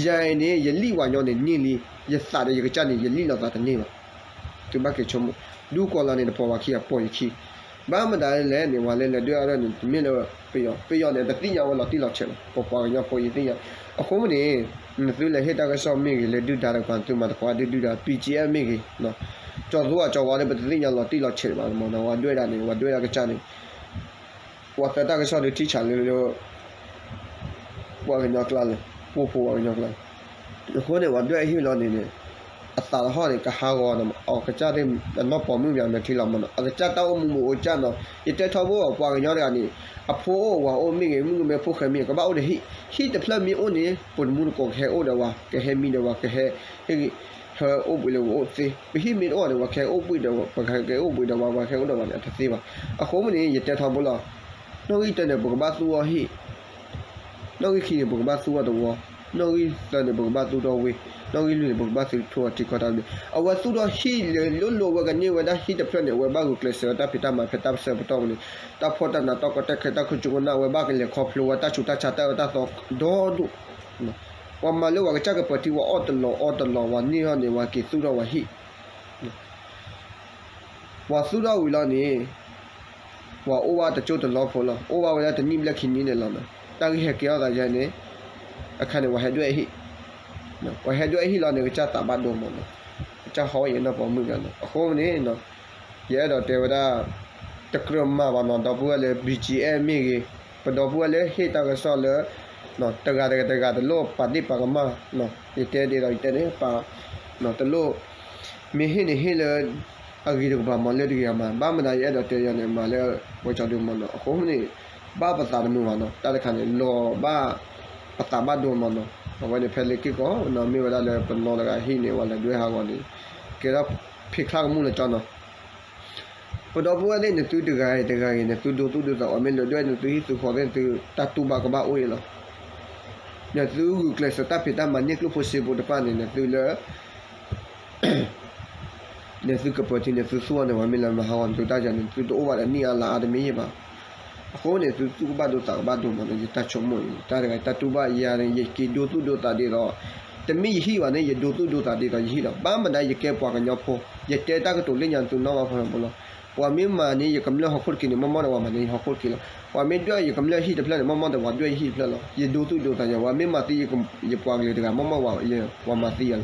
ယၤအံၤန့ၣ် ယလံၣ်ပှၤညီန့ၣ်န့ၢ်လံ, ယသးဒီးယကစၢ်န့ၣ် ယလံၣ်လိာ်သးတန့ၢ်ဘၣ်. သုဘၣ်က့ၤဆိကမိၣ်, ဒူကီၢ်လၢန့ၣ် တပိာ်ပှၤခံ အပိာ်ယခံ, ဘၣ်မတၤလဲၣ်န့ၣ် ပှၤလၢလဲၤဒွဲၣ်အီၤဒၣ်န့ၣ် တမ့ၢ်လၢပယီၤ, ပယီၤန့ၣ် တသ့ၣ်ညါဝဲလီၤတံၢ်လီၤဆဲးလီၤ, ပပှၤကညီဖိယသ့ၣ်ညါ, အဃိမ့ၢ်န့ၣ်, နသုလဲၤဟ့ၣ်တၢ်ကစီၣ်မ့ၢ်ဂ့ၤ လၢဒုၣ်ဒါတကပၤ နသုမၤသကိးဒုၣ်ဒါ BGF မ့ၢ်ဂ့ၤ, ကၠီၤသူအကၠီၤဝါဒီး ပတသ့ၣ်ညါလီၤတံၢ်လီၤဆဲးဘၣ်မးနီၤ, ပှၤဒွဲၣ်ဒၣ်န့ၣ် ပှၤဒွဲၣ်ဒၣ်ကစၢ်န့ၣ်, ပှၤသၢတၢ်ကစီၣ်ဒုးထံဆးလၢ ပှၤကညီကျါလၢ, ပှိၢ်ဖိပှၤကညီကျါ, အဃိန့ၣ် ပှၤဒွဲၣ်အဟံၣ်လီၤန့ၣ်န့ၣ်, အသးတဟီၣ်န့ၣ် ကဟးဂီၤန့ၣ် အကစၢ်သ့ၣ်အနီၢ်ပိာ်မုၣ်မး မ့ၢ်ထံလီၤမးနီၤ, အကစၢ်တၢ်အိၣ်မူမ့ၢ်အိၣ်ကစၢ်နီၤ, ယတဲထီဘိ ပှၤကညီတဂၤန့ၣ်, အဖိအိၣ်ဝၤအိၣ်မ့ၢ်ဂ့ၤ မုၣ်ကမဲဖိဃဲမ့ၢ်ဂ့ၤ ကဘၣ်အိၣ်ဒီးဟံၣ်, ဟံၣ်တဖျၢၣ်မ့ၢ်အိၣ်န့ၣ် ပိာ်တမူတကိးကဟဲအိၣ်ဒီးဝဲ, ကဟဲမံဒီးဝဲ, ကဟဲ ဟဲအိၣ်ဘှံးလၢပအိၣ်သ့, ပဟံၣ်မ့ၢ်တအိၣ်န့ၣ် ပှၤကဟဲအိၣ်ဘှံးဒီး, ပှၤကဟဲအိၣ်ဘှံးဒီးဝဲ, ပှၤကဟဲအိၣ်ဒီးဝဲန့ၣ် အတသ့ဘၣ်. အဃိမ့ၢ်န့ၣ် ယတဲထီဘိလီၤ, နီၣ်ဂံၢ်တၢန့ၣ် ပကဘၣ်သူၣ်အီၣ်ဟံၣ်, နီၣ်ဂံၢ်ခံန့ၣ် ပကဘၣ်သူၣ်အီၣ်တဝီ, နီၣ်ဂံၢ်သၢန့ၣ် ပကဘၣ်သူၣ်ထီၣ်ဝ့ၢ်, နီၣ်ဂံၢ်လွံၢ်န့ၣ် ပကဘၣ်သူၣ်ထီၣ်ထံကီၢ်တၢ်ဘ့ၣ်, အဝဲသူၣ်ထီၣ်ဟံၣ်လၢလိၣ်လိၣ် အဝဲကန့ၢ်ဝဲဒၣ်ဟံၣ်တဖျၢၣ်န့ၣ် အဝဲဘၣ်ဂုာ်ကျဲးစၢးဝဲတၢ်ဖံးတၢ်မၤဖဲတၢ်ဆၢကတီၢ်ပူၤန့ၣ်, တၢ်ဖှီၣ်တၢ်နး တၢ်ကီတၢ်ခဲ တၢ်ခိၣ်ကၠူကနၣ် အဝဲဘၣ်ကလဲၤခီဖျိဝဲတၢ်ဆူးတၢ်ဆါ တၢ်အၢတၢ်သီဒီဒူၣ် ပှၤမၤလၢပှၤကစၢ်ကပၢၤထံ ပှၤအီၣ်တလီၤအီတလီၤ ပှၤန့ၢ်ထီၣ်န့ၣ် ပှၤက့ၤသူၣ်ထီၣ်ပှၤဟံၣ်, ပှၤသူၣ်ထီၣ်ဝံၤလီၤန့ၣ်, ပှၤအိၣ်ဘၣ်တကၠိတလီၢ်ဖိလီၤ, အိၣ်ဘၣ်ဝဲဒၣ်တနံၣ်ဘျဲၣ်ခံနံၣ်န့ၣ်လီၤနီၤ, တၢ်ဂ့ၢ်ဟဲကဲထီၣ်သးယဲန့ၣ်, အခါန့ၣ် ပှၤဟဲဒွဲၣ်အဟံၣ်, ပှၤဟဲဒွဲၣ်အဟံၣ်လီၤန့ၣ် ကစၢ်သးဘၣ်ဒိမးနီၤ, ကစၢ်ဟီၣ်အံၤနီၢ်ပိာ်မုၣ်ဂၤနီၤ, အဃိန့ၣ် ယအဲၣ်ဒိးတဲဝဲဒၣ်, တကြၢးမၤဘၣ်နီၤ ဒီပုၢ်ဝဲၢ်လၢ BGF မ့ၢ်ဂ့ၤ, ပဒီပုၢ်ဝဲၢ်လၢဟ့ၣ်တၢ်ကစီၣ်လၢ တဂၤတဂၤတဂၤတလိၣ်ပာ်ဒ့ၣ်ပာ်ကမၣ်, ယတဲဒ်သိးယတဲန့ၣ် ပာ်, တလိၣ်, မ့ၢ်ဟ့ၣ်န့ၣ်ဟ့ၣ်လၢ အဂ့ၤတကပၤမး လၢတဂ့ၤအမး, ဘၣ်မနုၤယအဲၣ်ဒိးတဲယၤန့ၣ် မၤလၢ ဝဲကၠီဒုမးနီၤ, အဃိန့ၣ် ဘၣ်ပသးတမုာ်ဘၣ်နီၤ, တၢ်တခါန့ၣ် လီၤဘၣ်ပသးဘၣ်ဒိမးနီၤ, အဝဲန့ၣ်ဖဲလၢက့ၢ်ကီၢ်နီၤ မ့ၢ်ဝဲဒၣ်လၢပနီၢ်တဂၤဟံၣ်န့ၣ် ပှၤလဲၤဒွဲၣ်ဟးဂီၤန့ၣ် ကဲထီၣ်ဖံးချါကမူၣ်လၢကၠီနီၤ ပဒီပုၢ်ဝဲၢ်သ့ၣ် နသုတဂၤဂ့ၤတဂၤဂ့ၤ နသုဒိသူၣ်ဒိသး ပှၤမ့ၢ်လဲၤဒွဲၣ်နသုဟံၣ်သုဃီသ့ၣ် နသုတၢ်တူၢ်ဘၣ်ကဘၣ်အိၣ်အံၤလီၤ. နသုဂုာ်ကျဲးစၢးတၢ်ဖံးတၢ်မၤန့ၢ်ကျိၣ်ဖိစ့ဖိတဖၣ်န့ၣ် နသုလၢ နသုကပၢၤထံ နသုသူၣ်အီၤန့ၣ် ပှၤမ့ၢ်လဲၤမၤဟးဂီၤနသုတၢ်ယၤန့ၣ် နသုတအိၣ်ဘၣ်ဒီးနံၣ်အါလါအါတမ့ၢ်ယဲၢ်ဘၣ်. အဃိန့ၣ် သုသူၣ်ကဘၣ်ဒိသးကဘၣ်ဒိမးန့ၣ် ယတၢ်ဆိကမိၣ်အံၤ တၢ်တဂၤတၢ်တူၢ်ဘၣ်ယၤန့ၣ် ယက့ၤဒိသူၣ်ဒိသးဒ်သိး တမ့ၢ်ယဟံၣ်ဘၣ်န့ၣ် ယဒိသူၣ်ဒိသးဒ်သိးယဟံၣ်လီၤ. ဘၣ်မနုၤယကဲပှၤကညီဖိ ယတဲတၢ်ကတိၤလၢညါနသုနီၢ်ဘၣ်ဖီလီၤ. ပှၤမ့ၢ်မၤန့ၢ်ယကမျၢၢ်ဟီၣ်ခိၣ်တက့ၢ်န့ၣ် မ့ၢ်မ့ၢ်ဒီးပှၤမၤန့ၢ်ယဟီၣ်ခိၣ်တက့ၢ်လီၤ. ပှၤမ့ၢ်ဒွဲၣ်ယကမျၢၢ်ဟံၣ်တဖျၢၣ်န့ၣ် မ့ၢ်မ့ၢ်ဒီးပှၤဒွဲၣ်ယဟံၣ်တဖျၢၣ်လီၤ. ယဒိသူၣ်ဒိသးယၤ ပှၤမ့ၢ်မၤသံယပှၤကလုာ်တဂၤ မ့ၢ်မ့ၢ်ဝဲ ပှၤမၤသံယၤလီၤ.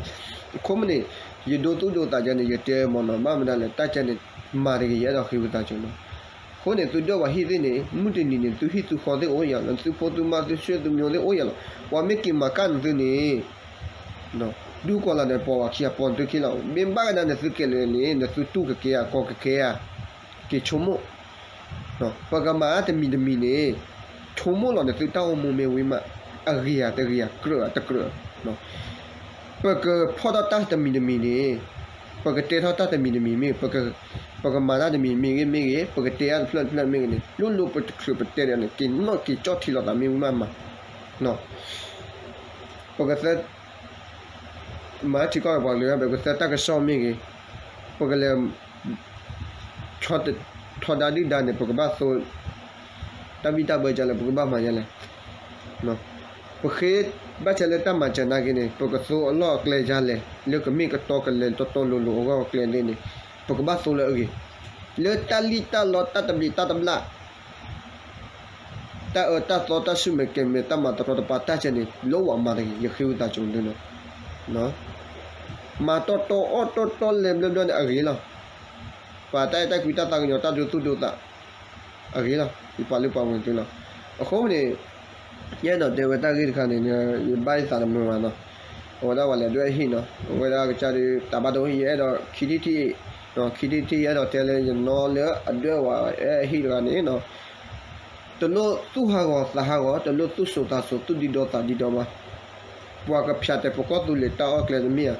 အဃိမ့ၢ်န့ၣ် ယဒိသူၣ်ဒိသးယၤန့ၣ် ယတဲမ့ၢ်နီၤ ဘၣ်မနုၤလဲၣ် တၢ်ကဲန့ၣ် မၤတဂ့ၤ ယအဲၣ်ဒိးဃ့ဝံသးစူၤနီၤ. အဃိန့ၣ် သုဒွဲၣ်ပှၤဟံၣ်သ့ၣ်န့ၣ် မုၢ်တနံၤန့ၣ် သုဟံၣ်သုဃီသ့ၣ်အိၣ်ယၤလီၤ. သုဖိသုမါ သုဆွေသုမျိုးသ့ၣ်အိၣ်ယၤလီၤ. ပှၤမ့ၢ်က့ၤမၤကၣ်နသုန့ၣ် ဒူကီၢ်လၢ်န့ၣ် ပိာ်ဝဲခံ အပိာ်နသုခံလီၤ. မ့ၢ်ဘၣ်ကဒါနသုကဲလၢာ်န့ၣ် နသုတူၢ်ကကဲဧါ ကီၢ်ကကဲဧါ က့ၤဆိကမိၣ် ပကမၤတမံၤတမံၤန့ၣ် ဆိကမိၣ်လီၤနသုတၢ်အိၣ်မူမ့ၢ်ဝံၤမး အဂ့ၤဧါတဂ့ၤဧါ ကြၢးဧါတကြၢး ပကဖီၣ်ထီၣ်တၢ်တမံၤတမံၤန့ၣ် ပကတဲထီၣ်တၢ်တမံၤတမံၤမ့ၢ် ပကမၤတၢ်တမံၤမ့ၢ်ဂ့ၤမ့ၢ်ဂ့ၤ ပကတဲတၢ်တဖျၢၣ်တဖျၢၣ်မ့ၢ်ဂ့ၤန့ၣ် လိၣ်လိၣ်ပတချုးပတဲဒီးန့ၣ် က့ၤနီၣ်က့ၤကၠီၣ်ထံလိာ်သးမ့ၢ်ဝံၤမးမး ပကသၢ မၤထံကီၢ်ပှၤကလုာ် ပကသၢတၢ်ကစီၣ်မ့ၢ်ဂ့ၤ ပကလဲၤ ထီဒါဒုၣ်ဒါန့ၣ် ပကဘၣ်သိ တၢ်ဘံၣ်တၢ်ဘၢကလဲၣ် ပကဘၣ်မၤယဲလဲၣ် ပဃ့ဘၣ်ဆၣ်လၢတၢ်မၤစၢၤနာ်က့န့ၣ် ပကသိအလီၢ်အကျဲယါလဲၣ် လၢကမ့ၢ်ကတီကလဲၤတီတီလိၤလိၤအဂီၢ်အကျဲန့ၣ် ပကဘၣ်သိလၢအဂ့ၤ လၢတၢ်လံၣ်တၢ်လီတၢ်တဘျံးတၢ်တဘျၣ် တၢ်အၢတၢ်သီတၢ်ဆူၣ်မဲာ်ကဲၤမဲာ်တၢ်မၤတရီတပါတၢ်ကဲန့ၣ် လီၤဝဲမၤတဂ့ၤ ယဃ့ဝံသးစူၤဒ်န့ၣ် မၤတီတီအီၣ်တီတီလဲၤဘျီဘျီန့ၣ်အဂ့ၤလီၤ ပှၤတၢ်အဲၣ်တၢ်ကွံတၢ်သးကညီၤတၢ်ဒိသူၣ်ဒိသး အဂ့ၤလီၤ, ယပာ်လုၢ်ပာ်ပှ့ၤသုလီၤ. အဃိန့ၣ် ယအဲၣ်ဒိးတဲဝဲတၢ်ဂ့ၢ်တခါန့ၣ် ယဘၣ်ယသးတမုာ်ဘၣ်နီၤ. အဝဲဒၣ်ပှၤလဲၤဒွဲၣ်ဟံၣ်နီၤ, အဝဲဒၣ်ကစၢ်ဒုး တၢ်ဘၣ်ဒိဟံၣ် ယအဲၣ်ဒိးခံထံၣ်ထံၣ်, ခံထံၣ်ထံၣ် ယအဲၣ်ဒိးတဲလၢယနီၤလၢအဒွဲၣ်ဝဲအဲၣ်ဟံၣ်တဂၤန့ၣ်နီၤ, တလိၣ်သူၣ်ဟးဂီၤသးဟးဂီၤ, တလိၣ်သူၣ်စိၤသးစိၤ သူၣ်ဒံဒီသးဒံဒီဘၣ်. ပှၤကဖၠးတဲာ်ပကီၢ်သူလ့ၤတၢ်အီၣ်ကျဲတမ့ၢ်ဧါ,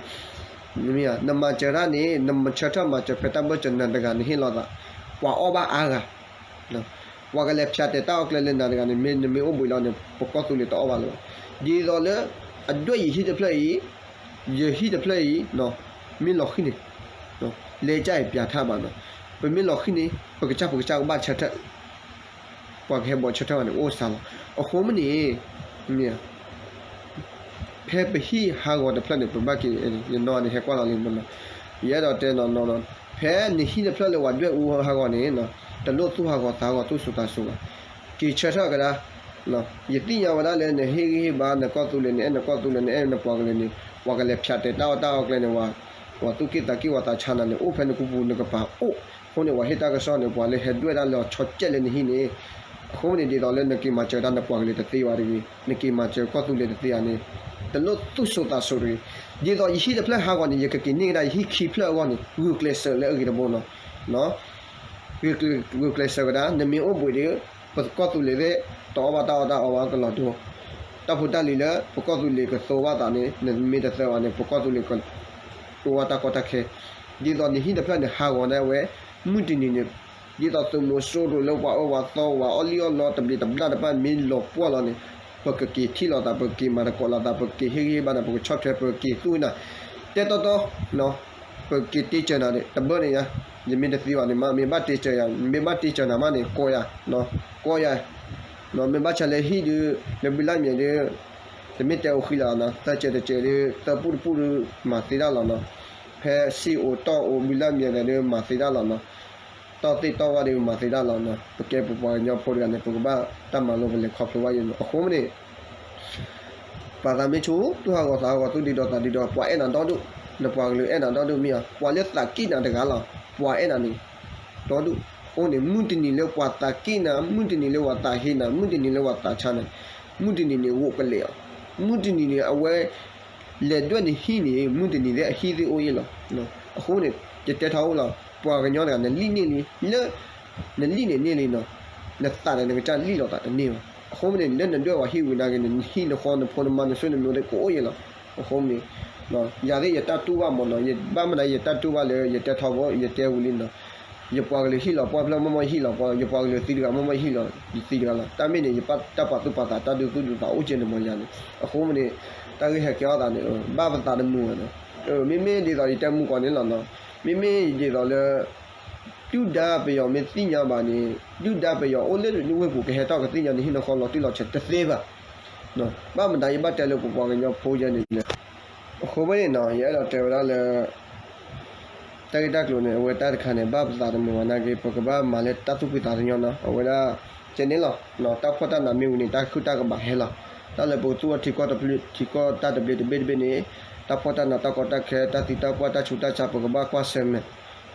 မ့ၢ်ဧါ, နမၤစၢၤတၢ်န့ၣ် နမၤဆၢထၢၣ်မၤစၢၤဖဲတၢ်ဘၢၣ်စၢၤနၤတဂၤ နဟ့ၣ်လီၤသး, ပှၤအီၣ်ဘၣ်အါဂၤ ပှၤကလဲၤဖၠးတဲာ်တၢ်အီၣ်ကျဲလၢနၤတဂၤန့ၣ် မ့ၢ်နမ့ၢ်အိၣ်ဘှံးလီၤန့ၣ် ပကီၢ်သူလ့ၤတအီၣ်ဘၣ်လၢၤဘၣ်. ဒ်သိးလၢအဒွဲၣ်ယဟံၣ်တဖျၢၣ်အံၤ, ယဟံၣ်တဖျၢၣ်အံၤ မ့ၢ်လီၤဃံၤန့ၣ်, လဲၤကၢ်အံၤပျးထၣ်ဘၣ်နီၤ, ပမ့ၢ်လီၤဃံၤန့ၣ် ပကစၢ်ပကစၢ်ကဘၣ်ဆၢထၢၣ် ပှၤကဟဲဘီးဆၢထၢၣ်ဘၣ်န့ၣ် အိၣ်စှၤလီၤ. အဃိမ့ၢ်န့ၣ် ဖဲပဟံၣ်ဟးဂီၤတဖျၢၣ်န့ၣ် ပဘၣ်က့ၤ, ယနီၢ်န့ၣ် ဟဲကွၢ်လီၤလံမနီၤ, ယအဲၣ်ဒိးတဲနီၤနီၤနီၤ, ဖဲနဟံၣ်တဖျၢၣ်လၢပှၤဒွဲၣ်အူဟးဂီၤန့ၣ်, တလိၣ်သူၣ်ဟးဂီၤသးဟးဂီၤ သူၣ်စိၤသးစိၤဘၣ်. က့ၤဆၢထၢၣ်ကဒါ, ယသ့ၣ်ညါဝဲဒၣ်လၢနဟ့ၣ်ဂံၢ်ဟ့ၣ်ဘါနကီၢ်သူလ့ၤ, နအဲၣ်နကီၢ်သူလ့ၤန့ၣ်, ပှၤကလဲၤဖၠးတဲာ်တၢ်အီၣ်တၢ်အီကျဲန့ၣ်, ပှၤသူၣ်က့ၣ်သးက့ၣ် ပှၤသးဆါနၤန့ၣ် အိၣ်ဖဲနကပူၤနကပၤအိၣ်. အဃိန့ၣ် ပှၤဟ့ၣ်တၢ်ကစီၣ်န့ၣ် ပှၤလၢဟဲဒွဲၣ်ဒၣ်လၢအီၤဆီကဲးလၢနဟံၣ်န့ၣ်, အဃိန့ၣ် ဒ်သိးလၢနက့ၤမၤစၢၤတၢ်နပှၤကလုာ်တသ့ဘၣ်တဂ့ၤ, နက့ၤမၤစၢၤကီၢ်သူလ့ၤတသ့ဧါန့ၣ်, တလိၣ်သူၣ်စိၤသးစိၤတဂ့ၤ. ဒ်သိးယဟံၣ်တဖျၢၣ်ဟးဂီၤန့ၣ် ယကက့ၤန့ၢ်ကဒါယဟံၣ်ခံဖျၢၣ်အဂီၢ်န့ၣ် ဂုာ်ကျဲးစၢးလၢအဂ့ၤတဘိနီၤ. ဂုာ်ကျဲးစၢးကဒါ နမ့ၢ်အိၣ်ဘှံးဒီး ပကီၢ်သူလ့ၤသ့ၣ် တအီၣ်ဘၣ်တၢ်အီၣ်တၢ်အီဘၣ်ကလီၤဒိ, တၢ်ဖိတၢ်လံၤလၢပကီၢ်သူလ့ၤကသိဘၣ်သးန့ၣ် နမ့ၢ်တသၢဘၣ်န့ၣ် ပကီၢ်သူလ့ၤက အိၣ်ဝဲတၢ်ကီတၢ်ခဲ, ဒ်သိးနဟံၣ်တဖျၢၣ်န့ၣ် ဟးဂီၤဒၣ်ဝဲ, မုၢ်တနံၤန့ၣ်, ဒ်သိးသုးမီၤစိရိၤလၢပှၤအၢပှၤသီ ပှၤအီၣ်လံၣ်အီၣ်လီတဘျံးတဘျၣ်တဖၣ်မ့ၢ်လီၤပှီၢ်လီၤန့ၣ်, ပကက့ၤထံၣ်လိာ်သး, ပက့ၤမၤသကိးလိာ်သး, ပက့ၤဟ့ၣ်ဂံၢ်ဟ့ၣ်ဘါနၤ, ပကဆီၣ်ထွဲ, ပက့ၤသူၣ်နၤ, တဲတီတီ, ပက့ၤတ့စၢၤနၤဒီး တဘၣ်န့ၣ်ယါ, ယမ့ၢ်တသ့ဘၣ်န့ၣ်မး မ့ၢ်ဘၣ်တ့စၢၤယၤ, မ့ၢ်ဘၣ်တ့စၢၤနၤမးန့ၣ် ကိးယၤ, ကိးယၤ မ့ၢ်ဘၣ်ဆၣ်လၢဟံၣ်ဒုး လၢဘုလၢ်မဲာ်ဒုး, တမ့ၢ်တဲအိၣ်ဃံလၢၤနီၤ, သၢစဲးတစဲးဒုး သၢပူၣ်တပူၣ်ဒုး မၤသ့ဒၣ်လီၤနီၤ, ဖဲစ့ၣ်အိၣ်တီၢ်အိၣ်ဘုလၢ်မဲာ်ဒၣ်ဒုး မၤသ့ဒၣ်လီၤနီၤ, တီၢ်သ့ၣ်တီၢ်ဝၣ်ဒုး မၤသ့ဒၣ်လီၤနီၤ, ပကဲပပှၤကညီဖိတဂၤန့ၣ် ပကဘၣ်တၢ်မၤလိပလဲၤခီဖျိဘၣ်ယဲန့ၣ်, အဃိမ့ၢ်န့ၣ် ပှၤသးမ့ၢ်ဆူၣ် သူၣ်ဟးဂီၤသးဟးဂီၤ သူၣ်ဒံဒီသးဒံဒီ ပှၤအဲၣ်နၤဒီဒူၣ်, နပှၤကလုာ်အဲၣ်နၤဒီဒူၣ်မ့ၢ်ဧါ, ပှၤလၢသးကံၣ်နၤတဂၤလီၤ, ပှၤအဲၣ်နၤန့ၣ် ဒီဒူၣ်, အဃိန့ၣ် မုၢ်တနံၤလၢပှၤသးကံၣ်နၤ, မုၢ်တနံၤလၢပှၤသးဟ့နၤ, မုၢ်တနံၤလၢပှၤသးဆါနၤ, မုၢ်တနံၤန့ၣ် ဂိးကလဲာ်အီၤ, မုၢ်တနံၤန့ၣ် အဝဲ လဲၤဒွဲၣ်နဟံၣ်န့ၣ် မုၢ်တနံၤလၢအဟံၣ်သ့ၣ်အိၣ်အံၤလီၤ, အဃိန့ၣ် ယတဲထီၣ်အိၣ်လီၤ, ပှၤကညီတဂၤ နလံၣ်န့ၢ်လံ, လၢ နလံၣ်န့ၣ်န့ၢ်လံနီၤ, နသးဒီးနကစၢ်လံၣ်လိာ်သးတန့ၢ်ဘၣ်, အဃိမ့ၢ်န့ၣ် လၢနဒွဲၣ်ဝဲဟံၣ်ဝံၤနာ်က့န့ၣ် နဟံၣ်နဃီနဖိနမါနဆိနမိၢ်သ့ၣ်ကအိၣ်အံၤလီၤ, အဃိမ့ၢ်န့ၣ် ယၤသ့ၣ်ယတၢ်တူၢ်ဘၣ်မးနီၤ, ယဘၣ်မနုၤယတၢ်တူၢ်ဘၣ်လၢ ယတဲထီၣ်ဘၣ် ယတဲဝံၤလံနီၤ, ယပှၤကလုာ်ဟံၣ်လီၤပှီၢ်ဖျၢၣ်မ့ၢ်မ့ၢ်ယဟံၣ်လီၤပှီၢ်, ယပှၤကလုာ်သံတဂၤမ့ၢ်မ့ၢ်ယဟံၣ်လီၤ ယသံတဂၤလီၤ, တၢ်မ့ၢ်န့ၣ် ယပာ်တၢ်ပာ်သူၣ်ပာ်သးတၢ်ဒုးသူၣ်ဒုးသးအိၣ်ကဲန့ၣ်မးယၤန့ၣ်, အဃိမ့ၢ်န့ၣ် တၢ်ဂ့ၢ်ဟဲကဲထီၣ်သးန့ၣ် ဘၣ်ပသးတမုာ်ဘၣ်နီၤ, မ့မ့ၢ်ဒ်သိးယတဲမုၢ်ကီၢ်န့ၣ်လီၤနီၤ, မ့မ့ၢ်ဒ်သိးလၢ ဒုၣ်ဒါပယီၤမ့ၢ်သ့ၣ်ညါဘၣ်န့ၣ် ဒုၣ်ဒါပယီၤအိၣ်လၢနဝ့ၢ်ပူၤ ကဟဲထီၣ်ကသ့ၣ်ညါန့ၣ် ဟံၣ်နဃီလီၤတံၢ်လီၤဆဲးတသ့ဘၣ်, ဘၣ်မတၤယဘၣ်တဲလၢပပှၤကညီဖိယဲန့ၣ်လဲၣ်, အဃိဖဲန့ၣ်နီၤ ယအဲၣ်ဒိးတဲဝဲဒၣ်လၢ တၢ်ဂ့ၢ်တၢ်ကျိၤန့ၣ် အဝဲတၢ်တခါန့ၣ် ဘၣ်ပသးတမုာ်ဘၣ်နာ်က့ ပကဘၣ်မၤလၢတၢ်သူၣ်ဖှံသးညီနီၤ, အဝဲဒၣ် ကဲန့ၣ်လီၤ, တၢ်ဖှီၣ်တၢ်နးမ့ၢ်ဝံၤန့ၣ် တၢ်ခုၣ်တၢ်ကဘးဟဲလီၤ, တၢ်လၢပကသူၣ်ထံကီၢ်တဘ့ၣ်တဘ့ၣ်န့ၣ် တၢ်ဖှီၣ်တၢ်နးတၢ်ကီတၢ်ခဲ တၢ်သံတၢ်ပှၢ်တၢ်ဆူးတၢ်ဆါ ပကဘၣ်ကွၢ်ဆၢၣ်မဲာ်,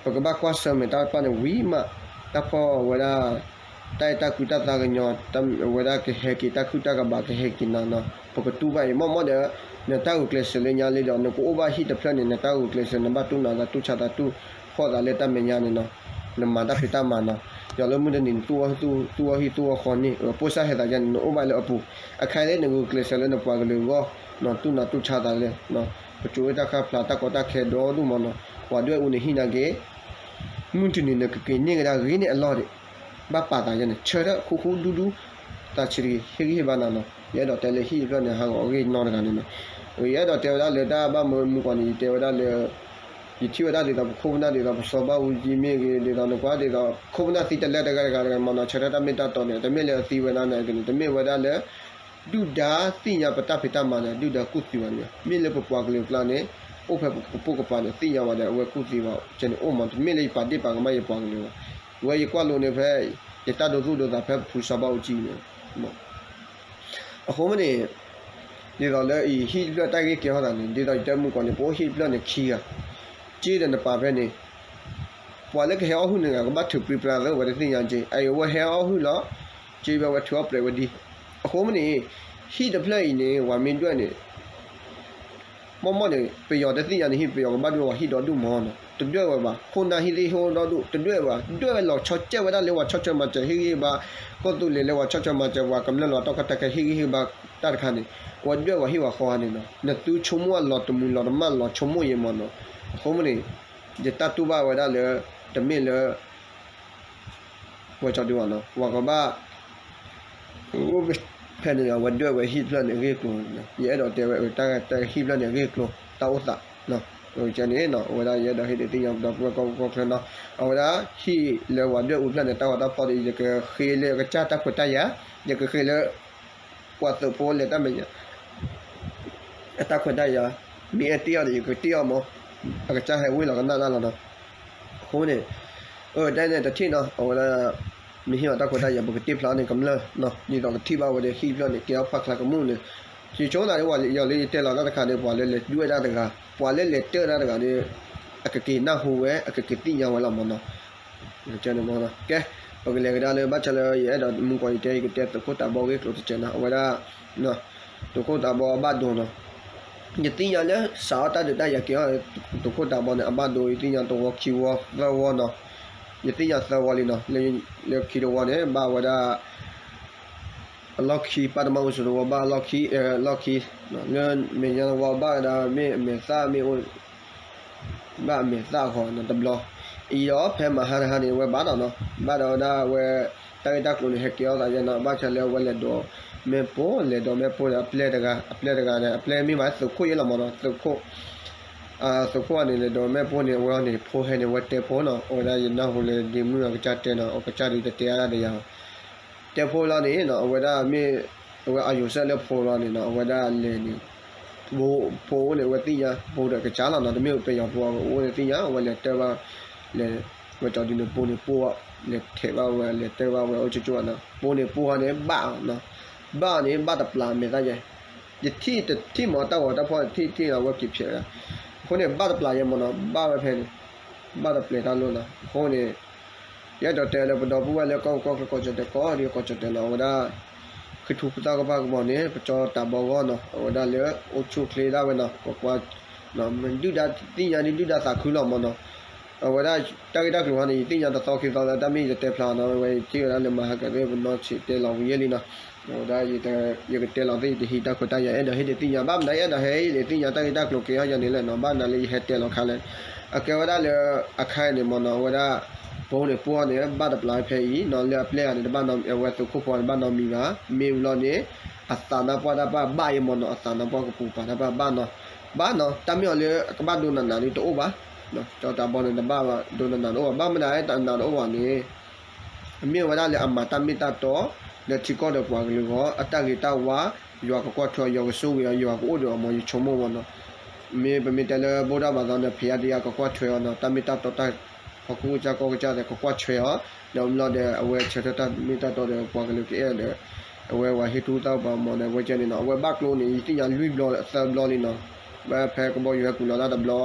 ပကဘၣ်ကွၢ်ဆၢၣ်မဲာ်တၢ်တဖၣ်န့ၣ်ဝံၤမး, တၢ်ဖှီၣ်ဝဲဒၣ် တၢ်အဲၣ်တၢ်ကွံတၢ်သးကညီၤ အဝဲဒၣ်ကဟဲက့ၤ တၢ်ခုၣ်တၢ်ကဘးကဟဲက့ၤနၤနီၤ, ပကတူၢ်ဘၣ်အံၤ မ့ၢ်မ့ၢ်ဒီး နတၢ်ဂုာ်ကျဲးစၢးလၢညါလံဒီး နကအိၣ်ဘၣ်ဟံၣ်တဖျၢၣ်န့ၣ် နတၢ်ဂုာ်ကျဲးစၢး နဘၣ်တူၢ်နးသးတူၢ်ဆါသးတူၢ်ဖှီၣ်သးလၢတၢ်မဲာ်ညါန့ၣ်နီၤ, နမၤတၢ်ဖံးတၢ်မၤနီၤ, ယီၤလၢမုၢ်တနံၤ သူၣ်အီၣ်ဟံၣ်သူၣ်အီၣ်ဃီန့ၣ် ပိၢ်စၢ်ဟဲသးယါန့ၣ် နအိၣ်ဘၣ်လၢအပူၤ, အခါလၢနဂုာ်ကျဲးစၢးလၢနပှၤကလုာ်အဂီၢ် တူၢ်နးတူၢ်ဆါသးလၢ ပစိၤအ့ၣ်တၢ်ခါဖျါ တၢ်ကီတၢ်ခဲဒီဒူၣ်မးနီၤ, ပှၤဒွဲၣ်အူန့ၣ်ဟံၣ်နာ်က့ မုၢ်တနံၤန့ၣ် ကက့ၤန့ၢ်ကဒါဂ့ၤန့ၢ်အလီၢ်ဒံး, ဘၣ်ပာ်သးယါန့ၣ် ဆၢထၢၣ်ဃူဃူဒူဒူ, သးဆံးတဂ့ၤ ဟ့ၣ်ဂံၢ်ဟ့ၣ်ဘါနၤနီၤ, ယအဲၣ်ဒိးတဲလၢဟံၣ်တဖျၢၣ်န့ၣ် ဟးဂီၤအဂ့ၢ်နီတဂၤန့ၣ်နီၤ, ယအဲၣ်ဒိးတဲဝဲဒၣ်လၢတၢ်ဘၣ်မနုၤမူကီၢ်န့ၣ် ယတဲဝဲဒၣ်လၢ ယထံၣ်ဝဲဒၣ်ဒ်သိးပခိၣ်ပနၢ်ဒ်သိး ပစီၤဘၣ်အူကၠံမ့ၢ်ဂ့ၤ ဒ်သိးနကွၢ်ဒ်သိး ခိၣ်ပနၢ်သံတလၢတဂၤတဂၤတဂၤမးနီၤ ဆၢထၢၣ်တၢ်မ့ၢ်တၢ်တီန့ၣ် တမ့ၢ်လၢအသံဝဲဒၣ်နာ်က့န့ၣ် တမ့ၢ်ဝဲဒၣ်လၢ ဒုၣ်ဒါသ့ၣ်ညါပတၢ်ဖံးတၢ်မၤန့ၣ် ဒုၣ်ဒါကူၣ်သံဝဲန့ၣ် မ့ၢ်လၢပပှၤကလုာ်အကျါန့ၣ် အိၣ်ဖဲပကပိာ်ကပၤန့ၣ် သ့ၣ်ညါဝဲဒီး အဝဲကူၣ်သံဝဲ ကဲန့ၣ်အိၣ်မး တမ့ၢ်လၢယပာ်ဒ့ၣ်ပာ်ကမၣ်ယပှၤကလုာ်ဘၣ်. ဝဲယကွၢ်လိန့ၣ်ဖဲ ယတၢ်ဒိသူၣ်ဒိသးဖဲပဖုစီၤဘၣ်အူကၠံန့ၣ် အဃိမ့ၢ်န့ၣ် ဒ်သိးလၢအံၤဟံၣ်တဖျၢၣ်တၢ်ဂ့ၢ်ကဲထီၣ်သးန့ၣ် ဒ်သိးယတဲမုၢ်ကီၢ်န့ၣ် ပအိၣ်ဟံၣ်တဖျၢၣ်န့ၣ်ခံဂၤ က့ဒီးနပာ်ဖဲန့ၣ် ပှၤလၢကဟဲအီၣ်ဟုၣ်န့ၣ် ကဘၣ်ထုးပြံပြါသ့ အဝဲတသ့ၣ်ညါက့ အအံၤအဝဲဟဲအီၣ်ဟုၣ်လီၤ, က့ဝဲဝဲထုးအီၣ်ပြဲးဝဲဒံး. အဃိမ့ၢ်န့ၣ် ဟံၣ်တဖျၢၣ်အံၤန့ၣ် ပှၤမ့ၢ်ဒွဲၣ်န့ၣ် မ့ၢ်မ့ၢ်န့ၣ် ပယီၤတသ့ၣ်ညါန့ၣ် ဟံၣ်ပယီၤကဘၣ်ဒွဲၣ်ဝဲဟံၣ်ဒီဒူၣ်မ့ၢ်နီၤ, တဒွဲၣ်ဝဲဘၣ်. ခိၣ်နၢ်ဟံၣ်သ့ၣ်ဟံၣ်ဒီဒူၣ် တဒွဲၣ်ဘၣ်, ဒွဲၣ်ဝဲလီၤဆီကဲဝဲဒၣ်လၢပှၤဆီၣ်ထွဲမၤစၢၤဟ့ၣ်ဂံၢ်ဟ့ၣ်ဘါ, ကီၢ်သူလ့ၤလၢပှၤဆီၣ်ထွဲမၤစၢၤ ပှၤကမျၢၢ်လီၤတီၢ်ခီၣ်တၢ်ခဲဟ့ၣ်ဂံၢ်ဟ့ၣ်ဘါတၢ်တခါန့ၣ် အဝဲဒွဲၣ်ဝဲဟ့ၣ်ဝဲဃီဧါန့ၣ်နီၤ. နသုဆိကမိၣ်အလီၤတမုာ်လီၤတမၣ်လီၤဆိကမိၣ်ယဲမ့ၢ်နီၤ. အဃိမ့ၢ်န့ၣ် ယတၢ်တူၢ်ဘၣ်ဝဲဒၣ်လၢ တမ့ၢ်လၢ ဝဲကၠီဒုးဘၣ်နီၤ, ပှၤကဘၣ် ဖဲန့ၣ် အဝဲဒွဲၣ်ဝဲဟံၣ်တဖျၢၣ်န့ၣ်အဂ့ၢ်အကျိၤ, ယအဲၣ်ဒိးတဲဝဲ တၢ်ဟံၣ်ဖျၢၣ်န့ၣ်အဂ့ၢ်အကျိၤ တၢ်အိၣ်သး န့ၣ် အဝဲဒၣ်ယအဲၣ်ဒိးဟ့ၣ်ဒုးသ့ၣ်ညါဒီပုၢ်ဝဲၢ်ကီၢ်ပူၤကီၢ်ချၢနီၤ. အဝဲဒၣ်ဟံၣ်လၢပှၤဒွဲၣ်အူဖျၢၣ်န့ၣ် တၢ်ဂီၤတၢ်ဖီၣ်ဒီး ယကဃ့လၢအကစၢ်တၢ်ခွဲးတၢ်ယာ်, ယကဃ့လၢ ပှၤသုးဖိလဲၤတၢ်မဲာ်ညါ အတၢ်ခွဲးတၢ်ယာ်, မ့ၢ်အဲၣ်တ့ၢ်အီၤဒီး ယကတ့ၢ်အီၤမး, အကစၢ်ဟဲဝ့ၢ်လီၤကနၣ်တၢ်လီၤနီၤ. အဃိန့ၣ် တၢ်န့ၣ်တထံၣ်နီၤ အဝဲဒၣ် မ့ၢ်ဟ့ၣ်အီၤတၢ်ခွဲးတၢ်ယာ် ပကတ့ၢ်ဖျါန့ၣ်ကမျၢၢ်နီၤ, ဒ်သိးကထံၣ်ဘၣ်ဝဲဒီးဟံၣ်ဖျၢၣ်န့ၣ် ကဲထီၣ်ဖးကျါကမူၣ်န့ၣ်, ယဆိကမိၣ်သးဒ်ယလၢယတဲလီၤတၢ်တခါန့ၣ် ပှၤလၢလဲၤဒွဲၣ်တၢ်တဂၤ, ပှၤလၢလဲၤတၢၣ်တၢ်တဂၤဒီး အကက့ၤနၢ်ဟူဝဲ အကက့ၤသ့ၣ်ညါဝဲလီၤမ့ၢ်နီၤ. ကဲ, ပကလဲၤကဒါလၢဘၣ်ဆၣ်လၢယအဲၣ်ဒိးမူကီးယတဲ ယကတဲသုးခိၣ်တးဘီဂ့ၢ်ကျိၤတစဲးနီၤ, အဝဲဒၣ် သုးခိၣ်တးဘီအဘၣ်ဒိနီၤ, ယသ့ၣ်ညါလၢစးထီၣ်တၢ်ဒုးတၢ်ယၤက့ၤအီၤ သုးခိၣ်တးဘီန့ၣ် အဘၣ်ဒိ ယသ့ၣ်ညါတဝီခံဝီ သၢဝီနီၤ, ယသ့ၣ်ညါသၢဝီလံနီၤ, လၢခံတဝီန့ၣ် ဘၣ်ဝဲဒၣ် အလီၢ်ခံ ပၢ်တမၣ်အိၣ်ဆိးတဝီ ဘၣ်အလီၢ်ခံ အလီၢ်ခံ, လၢမဲာ်ညါတဝီဘၣ်ဝဲဒၣ် မ့ၢ်အမဲာ်သၣ်မ့ၢ်အိၣ် ဘၣ်အမဲာ်သၣ်ဃီနီၤတဘျီ, အံၤဒီးဖဲမဟါတဟါန့ၣ် အဝဲဘၣ်ဒီးနီၤ, ဘၣ်ဒီးဝဲဒၣ်ဝဲ တၢ်ဂ့ၢ်တၢ်ကျိၤန့ၣ် ဟဲကဲထီၣ်သးယဲနီၤ, ဘၣ်ဆၣ်လၢအဝဲလဲၤဒိးမ့ၣ်ပိၢ် လဲၤဒိးမ့ၣ်ပိၢ်ဒီးအပျဲၢ်တဂၤ အပျဲၢ်တဂၤန့ၣ် အပျဲၢ်မ့ၢ်ဘၣ်သုးခိၣ်ယဲလီၤမ့ၢ်နီၤ, သုးခိၣ် သုးခိၣ်န့ၣ် လဲၤဒိးမ့ၣ်ပိၢ်န့ၣ် အဝဲအီၤန့ၣ် ဖိဟဲန့ၣ် အဝဲတဲဖိနီၤ, အဝဲဒၣ်ယနၢ်ဟူလၢဒ့မုၣ်အကစၢ်တဲနီၤ, အကစၢ်ဒုးတတဲဒၣ်ဒီးယၤ တဲဖိလီၤန့ၣ်နီၤ, အဝဲဒၣ်မ့ၢ် အဝဲအယိၤစဲးလၢဖိလီၤန့ၣ်နီၤ, အဝဲဒၣ်လဲၤန့ၣ် ဖိအိၣ်န့ၣ် အဝဲသ့ၣ်ညါ ဖိဒီးကစၢ်လီၤနီၤ, တမ့ၢ်ပယီၤဖိအအိၣ်န့ၣ်သ့ၣ်ညါ, အဝဲလဲၤတၢၢ်ဘၣ် လဲၤ ဝဲကၠီဒုးန့ၣ် ပိာ်န့ၣ်ပိာ် လဲၤထဲးဘၣ်ဝဲ လဲၤတၢၢ်ဘၣ်ဝဲအိၣ်ကၠိကၠိနီၤ, ပိာ်န့ၣ်ပိာ်ဟီန့ၣ် ဘၣ်နီၤ, ဘၣ်န့ၣ် ဘၣ်တပျးမဲာ်သၣ်ယဲ, ယထံၣ်တထံၣ်မ့ၢ်တၢ်ဂီၤတၢ်ဖီၣ်ထံၣ်ထံၣ်လီၤဝဲက့ၤဖျဲးဝဲဒၣ်, အဃိန့ၣ် ဘၣ်တပျးယဲမ့ၢ်နီၤ, ဘၣ်ဝဲဖဲန့ၣ် ဘၣ်တပျဲၤတၢ်လိၣ်နီၤ, အဃိန့ၣ် ယအဲၣ်ဒိးတဲလၢပဒီပုၢ်ဝဲၢ်လၢကီၢ်ကီၢ်ချၢကီၢ်ကၠီၣ်တဲာ်ကီၢ်ဒုးကီၢ်ကၠီၣ်တဲာ်နီၤ, အဝဲဒၣ် ဃုထူပသၣ်ကပၢ်ကမီၤန့ၣ် ပကၠီတးဘီဂီၢ်နီၤ, အဝဲဒၣ်လၢအိၣ်ဆူၣ်ချ့ဒၣ်ဝဲနီၤ, ပကွၢ် ဒုၣ်ဒါသ့ၣ်ညါဒုၣ်ဒါသးခုလီၤမ့ၢ်နီၤ, အဝဲဒၣ်တၢ်ဂ့ၢ်တၢ်ကျိၤဟီန့ၣ် ယသ့ၣ်ညါတသီခံသီလၢတၢ်မ့ၢ်ယတတဲဖျါနီၤ, အဝဲထံၣ်ဝဲဒၣ်လၢမၤဟးဂီၤသ့ၣ်ပနီၢ်ဆံးတဲလီၤဝံၤယဲလံနီၤ, အဝဲဒၣ် ယကတဲလီၤသ့ၣ်ယတဟံးတၢ်ခွဲးတၢ်ယာ် အဲၣ်ဒိးဟ့ၣ်ဒုးသ့ၣ်ညါ ဘၣ်မနုၤအဲၣ်ဒိးဟဲအံၤဒုးသ့ၣ်ညါတၢ်ဂ့ၢ်တၢ်ကျိၤက့ၤအီၤယၤန့ၣ်လဲၣ်နီၤ, ဘၣ်မနုၤလၢယဟဲတဲလီၤခါလဲၣ်, အကဲဝဲဒၣ်လၢအခါအံၤန့ၣ်မ့ၢ်နီၤ, အဝဲဒၣ် ပိာ်န့ၣ်ပိာ်န့ၣ် ဘၣ်တပျးဖဲအံၤနီၤ, လၢအပျဲၢ်အံၤန့ၣ် တဘၣ်နီတမံၤ အဝဲသုးခိၣ်ဖိန့ၣ် တဘၣ်နီတမံၤဘၣ်, မ့ၢ်ဝံၤလီၤန့ၣ် အသးနါပှၢ်တၢ်ပၢ်ဘၣ်အံၤမ့ၢ်နီၤ, အသးနါပှၢ်ကပူၤပာ်တၢ်ပၢ်ဘၣ်နီၤ, ဘၣ်နီၤ, တၢ်မ့ၢ်အီၤလၢအကဘၣ်ဒိနးနးဒုးတအိၣ်ဘၣ်, ကၠီတးဘီန့ၣ် တဘၣ်ဒိနးနးတအိၣ်ဘၣ်, ဘၣ်မနုၤတၢ်နးတအိၣ်ဘၣ်န့ၣ် အမ့ၢ်ဝဲဒၣ်လၢအမၤတၢ်မ့ၢ်တၢ်တီ လၢထံကီၢ်ဒီးပှၤကလုာ်အဂီၢ် အတၢ်ဂ့ၤတၢ်ဝါ, ယွၤကကွၢ်ထွဲအီၤ ယွၤကဆိၣ်ဂ့ၤအီၤ ယွၤကအိၣ်ဒီးအီၤမ့ၢ် ယဆိကမိၣ်မ့ၢ်နီၤ, မ့ၢ်ပမ့ၢ်တဲလၢ ဗုဒ္ဓဘာသာန့ၣ် ဖယါဒယါကကွၢ်ထွဲအီၤနီၤ, တၢ်မ့ၢ်တၢ်တီတၢ် ဟီၣ်ခိၣ်ကစၢ်ကီၢ်ကစၢ်ဒီး ကကွၢ်ထွဲအီၤ, ဒီးမ့ၢ်လီၤဒီး အဝဲဆၢထၢၣ်တၢ်မ့ၢ်တၢ်တီဒီး ပှၤကလုာ်ကအဲၣ်ဒီး အဝဲဝဲဟ့ၣ်ထူသၣ်ပာ်မီၤဒီး အဝဲကဲန့ၣ်နီၤ, အဝဲဘၣ်ကျိန့ၣ် ယသ့ၣ်ညါလွံၢ်ဘျီသၢဘျီလံနီၤ, ဘၣ်ဖဲကဘီယူၤဟဲကွံာ်လီၤတၢ်တဘျီ,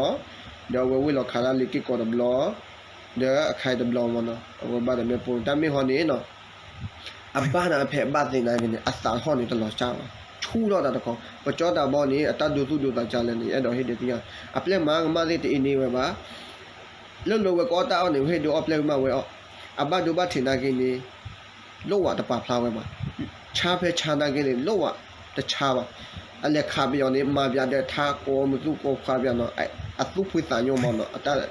ဒီးအဝဲဝ့ၢ်လီၤခးတၢ်လ့က့ၢ်ကီးတဘျီ ဒီးအခါအံၤတဘျီမ့ၢ်နီၤ, အဝဲဘၣ်ဒီးမ့ၣ်ပိၢ်န့ၣ် တၢ်မ့ၢ်ဟီန့ၣ်နီၤ, အဘၣ်နၤဖဲအဘၣ်သ့နာ်က့န့ၣ် အသးဟီၣ်န့ၣ်တလီၤစၢ်ဘၣ်, ဆူၣ်ထီၣ်တၢ်တခီ, ပကၠီတၢ်ဘီန့ၣ် အတၢ်ဒိသူၣ်ဒိသးကလဲၣ်န့ၣ် အဲၣ်ဒိးဟ့ၣ်ဒုးသ့ၣ်ညါ, အပျဲၢ်မၤကမၣ်သ့ၣ်တအ့န့ၢ်ဝဲဘၣ်, လၢလိၤဝဲကအီၣ်တၢ်အီၣ်န့ၣ် ဝဲဟ့ၣ်ဒုးအီၣ်ပျဲၢ်ကမၣ်ဝဲအီၣ်, အဘၣ်ဒိဘၣ်ထံးနာ်က့န့ၣ် လိၣ်ဝဲတပာ်ဖျါဝဲဘၣ်, ဆါဖဲဆါနာ်က့န့ၣ် လိၣ်ဝဲတဆါဘၣ်, အလဲၤခးပယီၤန့ၣ် မၤပယီၤဒီးထါကိးမသူၣ်ကိးခွါပယီၤနီၤ, အသူၣ်ဖှံသးညီမ့ၢ်နီၤ,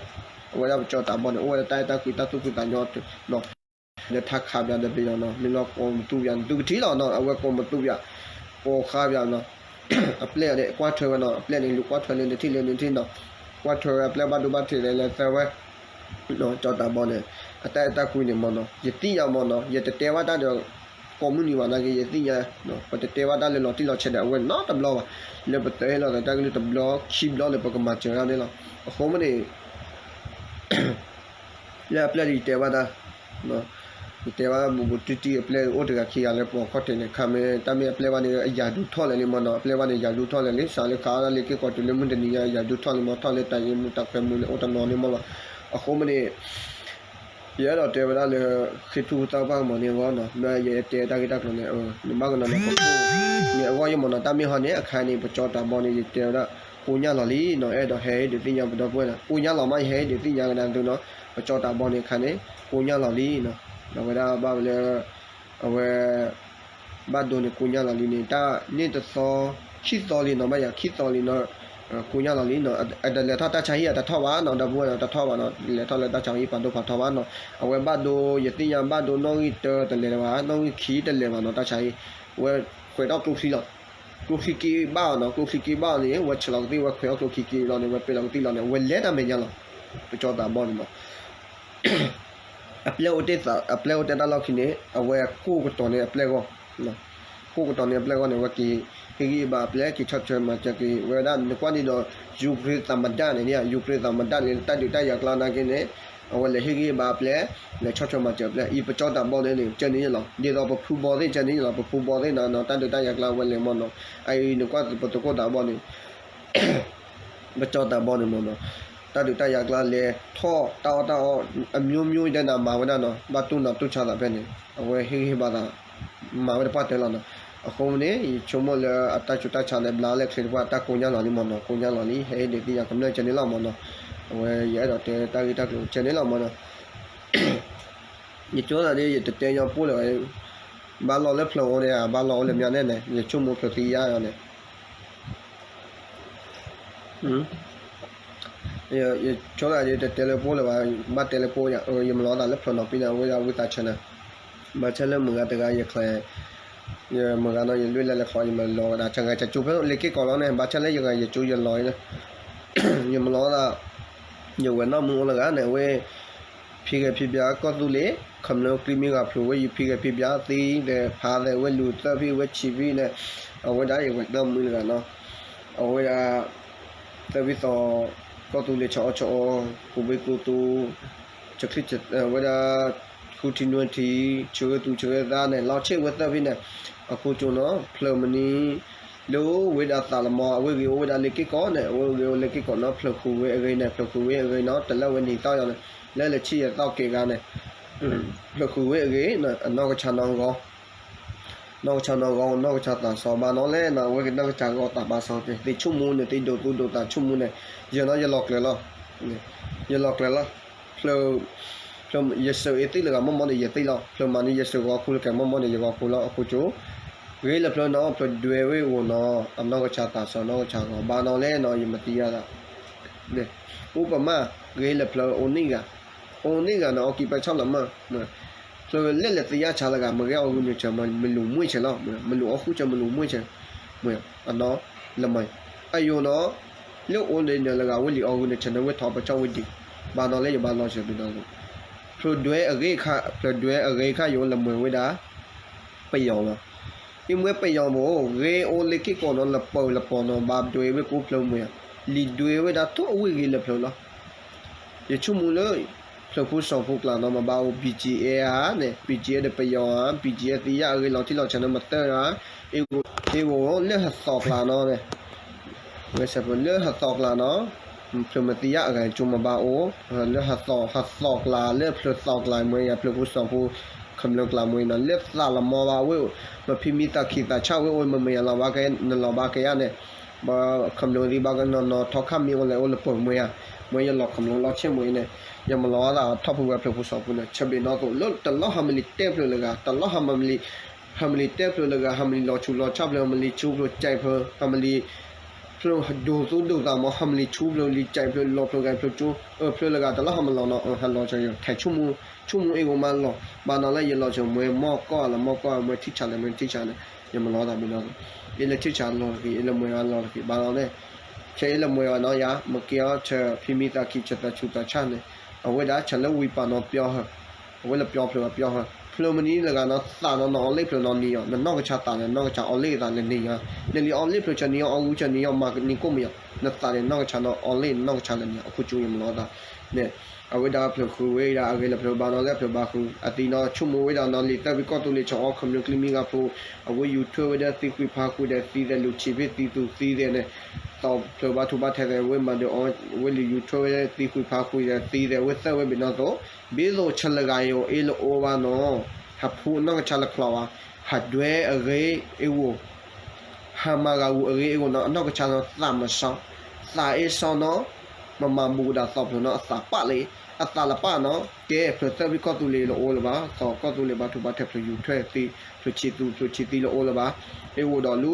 အဝဲဒၣ်ပကၠီတၢ်ဘီန့ၣ် အိၣ်ဝဲဒၣ်တၢ်အဲၣ်တၢ်ကွံတၢ်သူၣ်ဖှံသးညီနီၤ, ဒီးထါခးပယီၤဒီးပယီၤနီၤ, မ့ၢ်လီၤကိးမသူၣ်ပယီၤန့ၣ် သုကထံၣ်လီၤနီၤ, အဝဲကိးမသူၣ်ပယီၤ, ကိးခွါပယီၤနီၤ, အပျဲၢ်ဒီးကွၢ်ထွဲဝဲနီၤ, အပျဲၢ်န့ၣ် လူၤကွၢ်ထွဲလၢနထံၣ်လၢနထံၣ်နီၤ, ကွၢ်ထွဲဝဲအပျဲၢ်ဘၣ်ဒိဘၣ်ထံးဒီးလဲၤသၢဝဲ ကၠီတၢ်ဘီန့ၣ် အတၢ်အဲၣ်တၢ်ကွံန့ၣ်မ့ၢ်နီၤ, ယသ့ၣ်ညါမ့ၢ်နီၤ, ယတတဲဘၣ်တၢ်ဒီး ကိးမုၢ်နံၤဘၣ်နာ်က့ ယသ့ၣ်ညါ, ပတတဲဘၣ်တၢ်လၢလီၤတံၢ်လီၤဆဲးဒီးအဝဲနီတဘျီဘၣ်, လၢပသးဟ့ၣ်လီၤသးတၢ်ကလုၢ်တဘျီခံဘျီန့ၣ် ပကမၤစၢၤတၢ်န့ၣ်လီၤ, အဃိမ့ၢ်န့ၣ် လၢအပျဲၢ်ဒီးယတဲဘၣ်တၢ်, ယတဲဘၣ်ဘူးဘူးတံၢ်တံၢ်အပျဲၢ်အိၣ်တဂၤခံဂၤလၢပိာ်ခီၣ်ထံးန့ၣ် ခါမ့ၢ်တၢ်မ့ၢ်အပျဲၢ်ဘၣ်န့ၣ် အယၤဒုးထီၣ်လဲၣ်လံမ့ၢ်နီၤ, အပျဲၢ်ဘၣ်န့ၣ် ယၤဒုးထီၣ်လဲၣ်လံ, စးလၢခးအီၣ်တၢ်လ့က့ၢ်ကီးတုၤလၢမုၢ်တနံၤညါ ယၤဒုးထီၣ်လံမ့ၢ် ထီၣ်လၢတၢ်ယ့မူတၢ်ခွဲမူန့ၣ် အိၣ်တနီၤန့ၣ်မ့ၢ်လီၤ, အဃိမ့ၢ်န့ၣ် ယအဲၣ်ဒိးတဲဝဲဒၣ်လၢ ဃ့ထုကဖၣ်ကမီၤန့ၣ်အဂီၢ်နီၤ, မ့ၢ်ယတဲတၢ်ဂ့ၢ်တၢ်ကျိၤန့ၣ် နဘၣ်ကနီၤန့ၣ် ပကိၢ်န့ၣ်အဂီၢ်ယမ့ၢ်နီၤ, တၢ်မ့ၢ်ဟီန့ၣ် အခါန့ၣ် ပကၠီတၢ်ဘီန့ၣ် ယတဲဝဲဒၣ် ကိညၢ်လီၤလံနီၤ, အဲၣ်ဒိးဟဲဟ့ၣ်ဒုးသ့ၣ်ညါပဒီပုၢ်ဝဲၢ်နီၤ, ကိညၢ်လီၤမး ယဟဲဟ့ၣ်ဒုးသ့ၣ်ညါကဒါသုနီၤ, ပကၠီတၢ်ဘီန့ၣ်အခါန့ၣ် ကိညၢ်လီၤလံနီၤ, ဒီးဝဲဒၣ်ဘၣ်ဝဲလၢ အဝဲ ဘၣ်ဒိန့ၣ် ကိညၢ်လီၤလံန့ၣ် တၢ်န့ၢ်တသီ ခံသီလံနီၤ, ဘၣ်ယၤခံသီလံနီၤ, ကိညၢ်လီၤလံနီၤ, အတလဲၤထီၣ်တၢ်ဆါဟံၣ်အတထီၣ်ဘၣ်နီၤ, ဒီပုၢ်ဝဲၢ်နီၤ တထီၣ်ဘၣ်နီၤ, လဲၤထီၣ်လၢတၢ်ဆါဟံၣ်ပာ်ဒိၣ်ဖးထီဘၣ်နီၤ, အဝဲဘၣ်ဒိ ယသ့ၣ်ညါဘၣ်ဒိ နီၣ်ဂံၢ်တၢတလဲၤဘၣ်, နီၣ်ဂံၢ်ခံတလဲၤဘၣ်နီၤ, တၢ်ဆါဟံၣ် ဝဲခွဲးထီၣ်ကျိချံလီၤ, ကျိချံက့ဘၣ်အီၤနီၤ, ကျိချံက့ဘၣ်အီၤန့ၣ် ဝဲဆဲးလီၤကသံၣ် ဝဲခွဲးထီၣ်ကျိချံက့လီၤန့ၣ် ဝဲပ့းလီၤကသံၣ်လီၤန့ၣ် ဝဲလဲၤတၢ်မဲာ်ညါလီၤ, ပကၠီတၢ်ဘီန့ၣ်မး အပျဲၢ်အိၣ်တ့ၢ်သး အပျဲၢ်အိၣ်တ့ၢ်တၢ်လီၢ်ခံန့ၣ် အဝဲကိၢ်ကတီၤန့ၢ်အပျဲၢ်ဂီၢ်, ကိၢ်ကတီၤန့ၢ်အပျဲၢ်ဂီၢ်န့ၣ် အဝဲက့ၤဟ့ၣ်ဂံၢ်ဟ့ၣ်ဘါအပျဲၢ် က့ၤဆီၣ်ထွဲမၤစၢၤက့ၤဝဲဒၣ် နကွၢ်န့ၣ်ဒီး ယူၤခရ့ၣ်သမ္မတန့ၣ် ယူၤခရ့ၣ်သမ္မတန့ၣ် တၢ်ဒုးတၢ်ယၤကျါနာ်က့န့ၣ် အဝဲလဲၤဟ့ၣ်ဂံၢ်ဟ့ၣ်ဘါအပျဲၢ် လဲၤဆီၣ်ထွဲမၤစၢၤအပျဲၢ် အံၤပကၠီတၢ်ဘီန့ၣ်န့ၣ် ကဲန့ၣ်လီၤ, ဒ်သိးပဖုဘီသ့ၣ်ကဲန့ၣ်လီၤ, ပဖုဘီသ့ၣ်နီၤ တၢ်ဒုးတၢ်ယၤကျါဝဲလဲၤမ့ၢ်နီၤ, အအံၤနကွၢ်ပသုးခိၣ်တၢ်ဘီန့ၣ် ပကၠီတၢ်ဘီန့ၣ်မ့ၢ်နီၤ, တၢ်ဒုးတၢ်ယၤကျါလဲၤထီၣ်တၢ်အီၣ်တၢ်အီ အမျိုးမျိုးတဲနၤမၤဝဲဒၣ်နီၤ, ဘၣ်တူၢ်နီၤတူၢ်ဆါသးဖဲန့ၣ် အဝဲဟ့ၣ်ဂံၢ်ဟ့ၣ်ဘါသး မၤဝဲတပှၢ်တၢၢ်လီၤနီၤ, အဃိန့ၣ် ယဆိကမိၣ်လၢအတၢ်ဆူးတၢ်ဆါန့ၣ် ဘျါလၢချ့တပှၢ် တၢ်ကိညၢ်လီၤလံမ့ၢ်နီၤ, ကိညၢ်လီၤလံ ဟဲဟ့ၣ်ဒုးသ့ၣ်ညါကမျၢၢ်ကဲန့ၣ်လီၤမ့ၢ်နီၤ, အဝဲယအဲၣ်ဒိးတဲတၢ်ဂ့ၢ်တၢ်ကျိၤကဲန့ၣ်လီၤမ့ၢ်နီၤ ယကၠိသးဒ် ယတတဲညီပိၢ်လၢၤဘၣ်, ဘၣ်လီၢ်လၢဖျၢၣ်အိၣ်န့ၣ် ဘၣ်လီၢ်အိၣ်လၢမ့ၢ်န့ၣ်န့ၣ် ယဆိကမိၣ်ဖျၢၣ်သံယါအီၤန့ၣ်, ယဆိသးဒ်တတဲလၢပိၢ်လၢၤဘၣ်, ဘၣ်တဲလၢပိၢ်ယၤ ယမၤလီၤသးလၢဖျၢၣ်နီၤဖံန့ၣ် အဝဲဒၣ်ဝံသးစူၤန့ၣ်, ဘၣ်ဆၣ်လၢမုၢ်ဂၤတဂၤယချဲး ယမုၢ်ဂၤနီၤ ယလွံၢ်လၢ်လၢချီ ယမၤလီၤကဒါ ဆၢဂၤဆၢကၠိဖဲလ့ၤက့ၢ်ကီးလီၤန့ၣ် ဘၣ်ဆၣ်လၢယဂၤယကၠိယလီၤအံၤလၢ ယမၤလီၤသး ယဝဲၤနီၢ်မုၢ်အိၣ်လၢဂၤန့ၣ် အဝဲ ဖံဂဲၤဖံဘျါကီၢ်သူလ့ၤ ခမျၢၢ်ကျံမံဂၤဖျိးဝဲ ယဖံဂဲၤဖံဘျါသံဒီး ဖးသဲဝဲလူၤသၢဖံဝဲဆံးဖံန့ၣ် အဝဲဒၣ်ယဝဲၤနီၢ်မုၢ်လၢဂၤနီၤ အဝဲဒၣ် သၢဖံသီ ကီၢ်သူလ့ၤဆၢအီၣ်ဆၢအီ ကူဘ့ၣ်ကူသူ ဝဲဒၣ် ဃုထံနွံထံ ဆၢဂ့ၤသူဆၢဂ့ၤသးန့ၣ် လီၤဆ့ၣ်ဝဲသၢဖံန့ၣ် အဃိကၠိနီၤ ဖျၢၣ်မနုၤ လၢဝဲဒၣ်သးလမီ အဝဲဂ့ၤအိၣ်ဝဲဒၣ်လ့ၤက့ၢ်ကီးန့ၣ် အဝဲဂ့ၤအိၣ်လ့ၤက့ၢ်ကီးနီၤ ဖျၢၣ်ဃုာ်ဝဲအဂ့ၤန့ၣ် ဖျၢၣ်ဃုာ်ဝဲအဂ့ၤနီၤ တလၢဝဲနံၤသီၣ်ယီၤန့ၣ် လၢလၢဆံယသီၣ်က့ၤဂၤန့ၣ် ဖျၢၣ်ဃုာ်ဝဲအဂ့ၤ အနီၢ်ကဆါနီၢ်ဂီၤ နီၢ်ကဆါနီၢ်ဂီၤ နီၢ်ကဆါသးစီၤဘၣ်နီၤလဲၣ်နီၤ အဝဲကနီၢ်ကဆါဂီၤသးဘၣ်စီၤ သ့ၣ်ဆိကမိၣ်န့ၣ် သ့ၣ်ဒိးသူဒိးသးဆိကမိၣ်န့ၣ် ယနီၤယလီၤကျၢၤလီၤ ယလီၤကျၢၤလီၤ ဖျၢၣ် ဖျၢၣ် ယစၢၤအ့သ့ၣ်လၢဂၤမီၢ်မီၢ်န့ၣ် ယသ့ၣ်လီၤ ဖျၢၣ်မၤန့ၣ် ယစၢၤဂီၤခူလၢကဲမီၢ်မီၢ်န့ၣ် ယဂီၤခူလီၤ အဃိကၠိ ဂ့ၤလၢဖျၢၣ်နီၤ ဖျၢၣ်ဒွဲဝဲအိၣ်နီၤ အနီၢ်ကဆါသးစီၤ နီၢ်ကဆါဂီၤဘၣ်နီၤလဲၣ်နီၤ ယမၤသံယါသး ဥပမၤ ဂ့ၤလၢဖျၢၣ်အိၣ်န့ၢ်ဂၤ အိၣ်န့ၢ်ဂၤန့ၣ် အီကံပၢ်ဆီၣ်လီၤမး ဖျၢၣ်လဲၣ်လဲၣ်သ့ယါဆါလၢဂၤ မ့ၢ်ဂဲၤအီၣ်ဂုာ်နုာ်ဆၢ မ့ၢ်လူၤမွံၢ်ဆၢလီၤ မ့ၢ်လူၤအီၣ်ဃုာ်ဆၢ မ့ၢ်လူၤမွံၢ်ဆၢ မ့ၢ်အနီၤ လၢမၤ အယိာ်နီၤ လၢအိၣ်လၢနၤလၢဂၤဝဲလံာ်အီၣ်ဂုာ်နုာ်ဆၢန့ၣ် ဝဲထီၣ်ပဆီၣ်ဝဲဒံး ဘၣ်နီၤလၢယဘၣ်လီၤဆၢဘၣ်နီၤ ဖျၢၣ်ဒွဲအဂ့ၤခါ ဖျၢၣ်ဒွဲအဂ့ၤခါယိာ်လၢမၤဝဲဒၣ် ပယီၤမး အံၤမ့ၢ်ပယီၤဘိ ဂ့ၤအိၣ်လ့ၤက့ၢ်ကီးနီၤ လပၢၤလပီၤနီၤ ဘၣ်ဒွဲဝဲကိးဖျၢၣ်မ့ၢ်ဧါ လံာ်ဒွဲဝဲဒၣ်ထိၣ်အဝ့ၢ်ဂ့ၤလၢဖျၢၣ်လီၤ ယဆိကမိၣ်လၢ ဖျၢၣ်ဖိစီၤဖိကျါနီၤ မ့ၢ်ဘၣ်အိၣ် ဘံၣ်ကၠံၣ်အဲၣ်ဧါန့ၣ် ဘံၣ်ကၠံၣ်အဲၣ်ဒီးပယီၤဧါ ဘံၣ်ကၠံၣ်အဲၣ်သ့ယါအဂ့ၤလီၤထံလီၤဆဲးနီၤ မတၢ်ဧါ အ့ၣ်ဂိၣ်လၢဟသီကျါနီၤန့ၣ် လၢဟသီကျါနီၤ ဖျၢၣ်မသ့ယါအဂၤကၠိမ့ၢ်ဘၣ်အိၣ် လၢဟသီ ဟသီကျါ လၢဖျၢၣ်သီကျါမ့ၢ်ယါ ဖျၢၣ်ဖိစီၤဖိ ခမျၢၣ်ကျါမ့ၢ်နီၤ လၢသးလမီဘၣ်ဝဲအိၣ် မ့ၢ်ဖံမံသးခံသးဆၣ်ဝဲအိၣ် မ့ၢ်မ့ၢ်ယါလီၤဘၣ်ကယါ နလီၤဘၣ်ကယါန့ၣ် ဘၣ်ခမျၢၣ်သ့ၣ်ဘၣ်ကနီၤနီၤ ထီခါမ့ၢ်အိၣ်လဲၣ်အိၣ်လၢပၢၤမ့ၢ်ယါ မ့ၢ်ယလီၤခမျၢၣ်လီၤဆ့ၣ်မ့ၢ်အံၤန့ၣ် ယမၤလီၤအသးထီၣ်ဖုဝဲဖျၢၣ်ဖိစီၤဖိန့ၣ် ဆၢဘ့ၣ်နီၣ်သိး လၢတလီၤဟးမလံၤတဲဖျၢၣ်လၢဂၤ တလီၤဟးမလံၤ ဟးမလံၤတဲဖျၢၣ်လၢဂၤ ဟးမလံၤလီၤဆူးလီၤဆါဖျၢၣ် ဟးမလံၤဆူးဖျၢၣ်ကဲးဖျၢၣ် ဟးမလံၤ ဖျၢၣ်ဒိၣ်သူဒိၣ်သးမး ဟးမလံၤဆူးဖျၢၣ်လံၤကဲးဖျၢၣ် လီၤဖျၢၣ်ဂဲၤဖျၢၣ်ကၠိ အဖျၢၣ်လၢဂၤ တလီၤဟးမလီၤနီၤ ဟးလီၤဆၢယိာ် ထဲးဆိကမိၣ် ဆိကမိၣ်အ့ၣ်ဂိၣ်မးလီၤ ဘၣ်နီၤလၢယလီၤဆၢ မ့ၢ်မီၢ်ကီၢ်လၢမီၢ်ကီၢ် မ့ၢ်ထံၣ်ဆးလၢမ့ၢ်ထံၣ်ဆးန့ၣ် ယမၤလီၤသးဘ့ၣ်နီၣ်သိး အ့ၣ်လၢထံၣ်ဆးလီၤတက့ၢ် အ့ၣ်လၢမ့ၢ်ဝဲလီၤတက့ၢ် ဘၣ်နီၤန့ၣ် ဆၢအ့ၣ်လၢမ့ၢ်ဝဲနီၤယါ မ့ၢ်က့ၤအီၤဆၢ ဖံမံသးခံ ဆၢသးဆူးသးဆါန့ၣ် အဝဲဒၣ်ဆၢလၢဝံပာ်နီၤပျီဟၢ အဝဲလၢပျီဖျၢၣ်အပျီဟၢ ဖျၢၣ်မနုၤလၢဂၤနီၤ သးနီၤ နအီၣ်လ့ၣ်ဖျၢၣ်နီၤနံၤအီၤ နနီၢ်ကဆါသးန့ၣ် နီၢ်ကဆါအီၣ်လ့ၣ်သးလၢနံၤအီၤ နလံအီၣ်လ့ၣ်ဖျၢၣ်ဆၢနံၤအီၣ် အီၣ်ဂုၢ်ဆၢနံၤအီၣ် မၤနံၤကိၣ်မ့ၢ်အီၤ နသးန့ၣ် နီၢ်ကဆါနီၤအီၣ်လ့ၣ် နနီၢ်ကဆါလၢနံၤအီၤ အခိၣ်ကၠိယမၤလီၤသးန့ၣ် အဝဲဒၣ်ဖျၢၣ်ဃုာ်ဝဲဒၣ်အဂ့ၢ်လၢဖျၢၣ်ဘၣ်နီၤလၢဖျၢၣ်ဘၣ်ဃုာ် အသံနီၤ ဆိကမိၣ်ဝဲဒၣ်နီၤ လံာ်သၢဘံၣ်ကီၢ်သူလ့ၤ ဆီၣ်အီၤ ခမျၢၣ်ကျံမံဂၤဖိ အဝဲယူၤထွဲဝဲဒၣ်သံကွံာ်ဖးကွံာ်ဒီးသံသဲး လူၤဆံးဖဲသံသူၣ်သံသဲးန့ၣ် သီၣ်ဖျၢၣ်ဘါထူၣ်ဘါထဲးသဲး ဝဲမၤဒုးအီၤ ဝဲလၢယူၤထွဲဝဲဒၣ်သံကွံာ်ဖးကွံာ်ဒီးသံသဲး ဝဲသၢဝဲဘ့ၣ်နီၤသိး ဘ့သိးဆၢလၢဂၤယိၤအ့လၢအိၣ်ဘၣ်နီၤ ဟးဖူးအနီၢ်ကစၢ်လၢချီးဘၣ် ဟးဒွဲအဂ့ၢ်အဂီၢ် ဟးမၤဂၤဂူာ်အဂ့ၢ်အဂီၢ်နီၤ အနီၢ်ကစၢ်နီၤ သးမစီ သးအ့စီနီၤ မမၤဘူးကဒၣ်သီၣ်ဖျၢၣ်နီၤ အသးပာ်လၢ အသးလၢပာ်နီၤ ကဲဖျၢၣ်သၢဘံၣ်ကီၢ်သူလ့ၤလၢအိၣ်လၢၤဘၣ် သီၣ်ကီၢ်သူလ့ၤဘါထူၣ်ဘါထဲးဖျၢၣ်ယူၤထွဲသံ ဖျၢၣ်ဆံးသူၣ်ဖျၢၣ်ဆံးသံလၢအိၣ်လၢၤဘၣ် အ့ၣ်အိၣ်ဒီးလူ